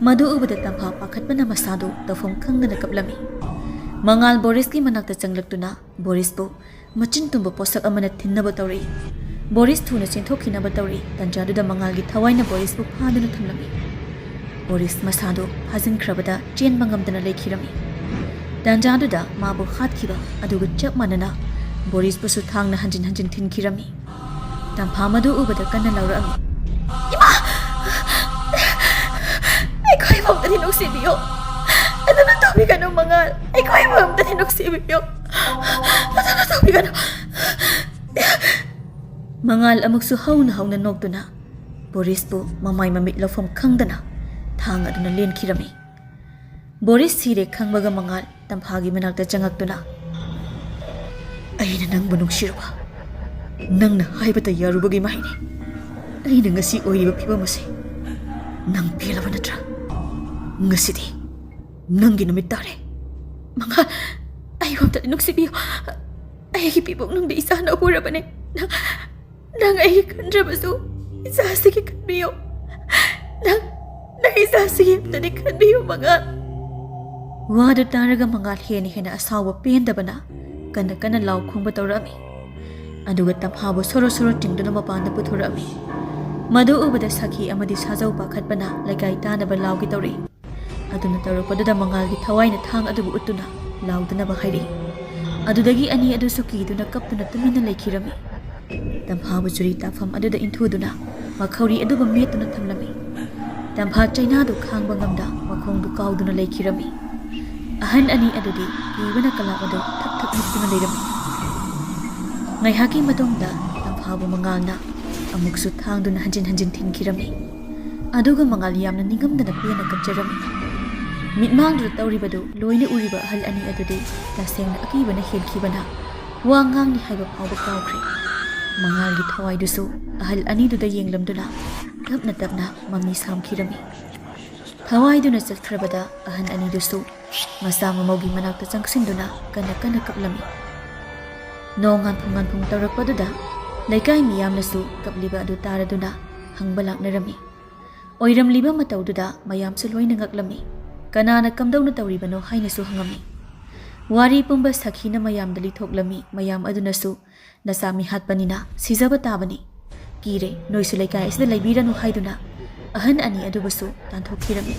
ꯃꯗꯨ ꯎꯕꯗ ꯇꯝꯐꯥ ꯄꯥꯈꯠꯄꯅ ꯃꯁꯥꯗꯨ ꯇꯧꯐꯝ ꯈꯪꯗꯅ ꯀꯞꯂꯝꯃꯤ꯫ ꯃꯉꯥꯜ ꯕꯣꯔꯤꯁꯀꯤ ꯃꯅꯥꯛꯇ ꯆꯪꯂꯛꯇꯨꯅ ꯕꯣꯔꯤꯁꯄꯨ ꯃꯆꯤꯟ ꯇꯨꯝꯕ ꯄꯣꯠꯁꯛ ꯑꯃꯅ ꯊꯤꯟꯅꯕ ꯇꯧꯔꯛꯏ꯫ ꯕꯣꯔꯤꯁ ꯊꯨꯅ ꯆꯦꯟꯊꯣꯛꯈꯤꯅꯕ ꯇꯧꯔꯛꯏ꯫ ꯇꯥꯟꯖꯥꯗꯨꯗ ꯃꯉꯥꯜꯒꯤ ꯊꯋꯥꯏꯅ ꯕꯣꯔꯤꯁꯄꯨ ꯐꯥꯗꯨꯅ ꯊꯝꯂꯝꯃꯤ꯫ ꯕꯣꯔꯤꯁ ꯃꯁꯥꯗꯨ ꯐꯥꯖꯤꯟꯈ꯭ꯔꯕꯗ ꯆꯦꯟꯕ ꯉꯝꯗꯅ ꯂꯩꯈꯤꯔꯝꯃꯤ꯫ ꯇꯥꯟꯖꯥꯗꯨꯗ ꯃꯥꯕꯨ ꯍꯥꯠꯈꯤꯕ ꯑꯗꯨꯒ ꯆꯞ ꯃꯥꯟꯅꯅ ꯕꯣꯔꯤꯁꯄꯨꯁꯨ ꯊꯥꯡꯅ ꯍꯟꯖꯤꯟ ꯍꯟꯖꯤꯟ ꯊꯤꯟꯈꯤꯔꯝꯃꯤ꯫ ꯇꯝꯐꯥ ꯃꯗꯨ ꯎꯕꯗ ꯀꯟꯅ ꯂꯥꯎꯔꯛꯑꯝꯃꯤ, "ꯏꯃꯥ! ꯑꯩꯈꯣꯏꯕꯨ ꯑꯝꯇꯗꯤ ꯅꯨꯡꯁꯤꯕꯤꯌꯨ! ꯑꯗꯨꯅ ꯇꯧꯕꯤꯒꯅꯨ, ꯃꯉꯥꯜ! ꯑꯩꯈꯣꯏꯕꯨ ꯑꯝꯇꯗꯤ ꯅꯨꯡꯁꯤꯕꯤꯌꯨ! ꯑꯗꯨꯅ ꯇꯧꯕꯤꯒꯅꯨ!" ꯃꯉꯥꯜ ꯑꯃꯨꯛꯁꯨ ꯍꯧꯅ ꯍꯧꯅ ꯅꯣꯛꯇꯨꯅ ꯕꯣꯔꯤꯁꯄꯨ ꯃꯃꯥꯏ ꯃꯃꯤꯠ ꯂꯧꯐꯝ ꯈꯪꯗꯅ ꯊꯥꯡ ꯑꯗꯨꯅ ꯂꯦꯟꯈꯤꯔꯝꯃꯤ꯫ ꯕꯣꯔꯤꯁ ꯁꯤꯔꯦ ꯈꯪꯕꯒ ꯃꯉꯥꯜ ꯇꯝꯐꯥꯒꯤ ꯃꯅꯥꯛꯇ ꯆꯪꯉꯛꯇꯨꯅ, "ꯑꯩꯅ ꯅꯪꯕꯨ ꯅꯨꯡꯁꯤꯔꯨꯕ, ꯅꯪꯅ ꯍꯥꯏꯕꯇ ꯌꯥꯔꯨꯕꯒꯤ ꯃꯍꯩꯅꯤ ꯑꯩꯅ ꯉꯁꯤ ꯑꯣꯏꯔꯤꯕ ꯐꯤꯕꯝ ꯑꯁꯤ꯫ ꯅꯪ ꯄꯦꯜꯂꯕ ꯅꯠꯇ꯭ꯔꯥ? ꯉꯁꯤꯗꯤ ꯅꯪꯒꯤ ꯅꯨꯃꯤꯠ ꯇꯥꯔꯦ꯫ ꯃꯉꯥꯜ, ꯑꯩꯕꯨ ꯑꯝꯇꯗꯤ ꯅꯨꯡꯁꯤꯕꯤꯌꯨ꯫ ꯑꯩꯒꯤ ꯄꯤꯕꯨꯡ ꯅꯨꯡꯗꯤ ꯏꯆꯥꯅ ꯍꯨꯔꯕꯅꯦ꯫ ꯅꯪ, ꯅꯪ ꯑꯩꯒꯤ ꯈꯟꯗ꯭ꯔꯕꯁꯨ ꯏꯆꯥꯁꯤꯒꯤ ꯈꯟꯕꯤꯌꯨ꯫ ꯅꯪ, ꯅꯪ ꯏꯆꯥꯁꯤꯒꯤ ꯑꯝꯇꯗꯤ ꯈꯟꯕꯤꯌꯨ, ꯃꯉꯥꯜ!" ꯋꯥꯗꯨ ꯇꯥꯔꯒ ꯃꯉꯥꯜ ꯍꯦꯟꯅ ꯍꯦꯟꯅ ꯑꯁꯥꯎꯕ ꯄꯦꯟꯗꯕꯅ ꯀꯟꯅ ꯀꯟꯅ ꯂꯥꯎ ꯈꯣꯡꯕ ꯇꯧꯔꯛꯑꯝꯃꯤ꯫ ꯑꯗꯨꯒ ꯇꯝꯐꯥꯕꯨ ꯁꯣꯔꯣ ꯁꯣꯔꯣ ꯆꯤꯡꯗꯨꯅ ꯃꯄꯥꯟꯗ ꯄꯨꯊꯣꯔꯛꯑꯝꯃꯤ꯫ ꯃꯗꯨ ꯎꯕꯗ ꯁꯈꯤ ꯑꯃꯗꯤ ꯁꯥꯖꯧ ꯄꯥꯈꯠꯄꯅ ꯂꯩꯀꯥꯏ ꯇꯥꯅꯕ ꯂꯥꯎꯒꯦ ꯇꯧꯔꯛꯏ꯫ ꯑꯗꯨꯅ ꯇꯧꯔꯛꯄꯗꯨꯗ ꯃꯉꯥꯜꯒꯤ ꯊꯋꯥꯏꯅ ꯊꯥꯡ ꯑꯗꯨꯕꯨ ꯎꯠꯇꯨꯅ ꯂꯥꯎꯗꯅꯕ ꯍꯥꯏꯔꯛꯏ꯫ ꯑꯗꯨꯗꯒꯤ ꯑꯅꯤ ꯑꯗꯨꯁꯨ ꯀꯤꯗꯨꯅ ꯀꯞꯇꯨꯅ ꯇꯨꯃꯤꯟꯅ ꯂꯩꯈꯤꯔꯝꯃꯤ꯫ ꯇꯝꯐꯥꯕꯨ ꯆꯨꯔꯤ ꯇꯥꯐꯝ ꯑꯗꯨꯗ ꯏꯟꯊꯨꯗꯨꯅ ꯃꯈꯧꯔꯤ ꯑꯗꯨꯕꯨ ꯃꯦꯠꯇꯨꯅ ꯊꯝꯂꯝꯃꯤ꯫ ꯇꯝꯐꯥ ꯆꯩꯅꯥꯗꯨ ꯈꯥꯡꯕ ꯉꯝꯗ ꯃꯈꯣꯡꯗꯨ ꯀꯥꯎꯗꯨꯅ ꯂꯩꯈꯤꯔꯝꯃꯤ꯫ ꯑꯍꯟ ꯑꯅꯤ ꯑꯗꯨꯗꯤ ꯀꯤꯕꯅ ꯀꯂꯥꯞ ꯑꯗꯨ ꯊꯛ ꯊꯛ ꯅꯤꯛꯇꯨꯅ ꯂꯩꯔꯝꯃꯤ꯫ ꯉꯥꯏꯍꯥꯛꯀꯤ ꯃꯇꯨꯡꯗ ꯇꯝꯐꯥꯕꯨ ꯃꯉꯥꯜꯅ ꯑꯃꯨꯛꯁꯨ ꯊꯥꯡꯗꯨꯅ ꯍꯟꯖꯤꯟ ꯍꯟꯖꯤꯟ ꯊꯤꯟꯈꯤꯔꯝꯃꯤ꯫ ꯑꯗꯨꯒ ꯃꯉꯥꯜ ꯌꯥꯝꯅ ꯅꯤꯡꯉꯝꯗꯅ ꯄꯦꯟꯅ ꯀꯞꯆꯔꯝꯃꯤ꯫ ꯃꯤꯠꯃꯥꯡꯗꯨꯗ ꯇꯧꯔꯤꯕꯗꯨ ꯂꯣꯏꯅ ꯎꯔꯤꯕ ꯑꯍꯜ ꯑꯅꯤ ꯑꯗꯨꯗꯤ ꯇꯁꯦꯡꯅ ꯑꯀꯤꯕꯅ ꯍꯦꯟꯈꯤꯕꯅ ꯋꯥ ꯉꯥꯡꯅꯤ ꯍꯥꯏꯕ ꯐꯥꯎꯕ ꯀꯥꯎꯈ꯭ꯔꯦ꯫ ꯃꯉꯥꯜꯒꯤ ꯊꯋꯥꯏꯗꯨꯁꯨ ꯑꯍꯜ ꯑꯅꯤꯗꯨꯗ ꯌꯦꯡꯂꯝꯗꯨꯅ ꯇꯞꯅ ꯇꯞꯅ ꯃꯃꯤ ꯁꯥꯝꯈꯤꯔꯝꯃꯤ꯫ ꯊꯋꯥꯏꯗꯨꯅ ꯆꯠꯈ꯭ꯔꯕꯗ ꯑꯍꯟ ꯑꯅꯤꯗꯨꯁꯨ ꯃꯆꯥ ꯃꯃꯧꯒꯤ ꯃꯅꯥꯛꯇ ꯆꯪꯁꯤꯟꯗꯨꯅ ꯀꯟꯅ ꯀꯟꯅ ꯀꯞꯂꯝꯃꯤ꯫ ꯅꯣꯡ ꯉꯥꯟꯐꯨꯡ ꯉꯥꯟꯐꯨꯡ ꯇꯧꯔꯛꯄꯗꯨꯗ ꯂꯩꯀꯥꯏ ꯃꯤꯌꯥꯝꯅꯁꯨ ꯀꯞꯂꯤꯕ ꯑꯗꯨ ꯇꯥꯔꯗꯨꯅ ꯍꯪꯕ ꯂꯥꯛꯅꯔꯝꯃꯤ꯫ ꯑꯣꯏꯔꯝꯂꯤꯕ ꯃꯇꯧꯗꯨꯗ ꯃꯌꯥꯝꯁꯨ ꯂꯣꯏꯅ ꯉꯛꯂꯝꯃꯤ꯫ ꯀꯅꯥꯅ ꯀꯝꯗꯧꯅ ꯇꯧꯔꯤꯕꯅꯣ ꯍꯥꯏꯅꯁꯨ ꯍꯪꯉꯝꯃꯤ꯫ ꯋꯥꯔꯤ ꯄꯨꯝꯕ ꯁꯥꯈꯤꯅ ꯃꯌꯥꯝꯗ ꯂꯤꯊꯣꯛꯂꯝꯃꯤ꯫ ꯃꯌꯥꯝ ꯑꯗꯨꯅꯁꯨ "ꯅꯆꯥ ꯃꯤꯍꯥꯠꯄꯅꯤꯅ ꯁꯤꯖꯕ ꯇꯥꯕꯅꯤ꯫ ꯀꯤꯔꯦ, ꯅꯣꯏꯁꯨ ꯂꯩꯀꯥꯏ ꯑꯁꯤꯗ ꯂꯩꯕꯤꯔꯅꯨ" ꯍꯥꯏꯗꯨꯅ ꯑꯍꯟ ꯑꯅꯤ ꯑꯗꯨꯕꯨꯁꯨ ꯇꯥꯟꯊꯣꯛꯈꯤꯔꯝꯃꯤ꯫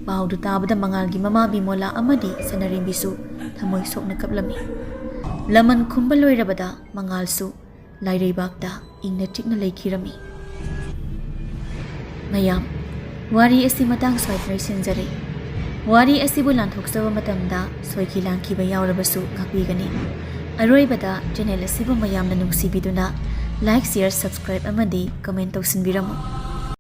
ꯄꯥꯎꯗꯨ ꯇꯥꯕꯗ ꯃꯉꯥꯜꯒꯤ ꯃꯃꯥ ꯕꯤꯃꯣꯂꯥ ꯑꯃꯗꯤ ꯁꯅꯥꯔꯦꯝꯕꯤꯁꯨ ꯊꯃꯣꯏ ꯁꯣꯛꯅ ꯀꯞꯂꯝꯃꯤ꯫ ꯂꯃꯟ ꯈꯨꯝꯕ ꯂꯣꯏꯔꯕꯗ ꯃꯉꯥꯜꯁꯨ ꯂꯥꯏꯔꯩꯕꯥꯛꯇ ꯏꯪꯅ ꯆꯤꯛꯅ ꯂꯩꯈꯤꯔꯝꯃꯤ꯫ ꯃꯌꯥꯝ, ꯋꯥꯔꯤ ꯑꯁꯤ ꯃꯇꯥꯡ ꯁ꯭ꯋꯥꯏꯗ ꯂꯣꯏꯁꯤꯟꯖꯔꯦ꯫ ꯋꯥꯔꯤ ꯑꯁꯤꯕꯨ ꯂꯥꯟꯊꯣꯛꯆꯕ ꯃꯇꯝꯗ ꯁꯣꯏꯈꯤ ꯂꯥꯟꯈꯤꯕ ꯌꯥꯎꯔꯕꯁꯨ ꯉꯥꯛꯄꯤꯒꯅꯤ꯫ ꯑꯔꯣꯏꯕꯗ, ꯆꯦꯅꯦꯜ ꯑꯁꯤꯕꯨ ꯃꯌꯥꯝꯅ ꯅꯨꯡꯁꯤꯕꯤꯗꯨꯅ like, share, subscribe ꯑꯃꯗꯤ comment ꯇꯧꯁꯤꯟꯕꯤꯔꯝꯃꯨ꯫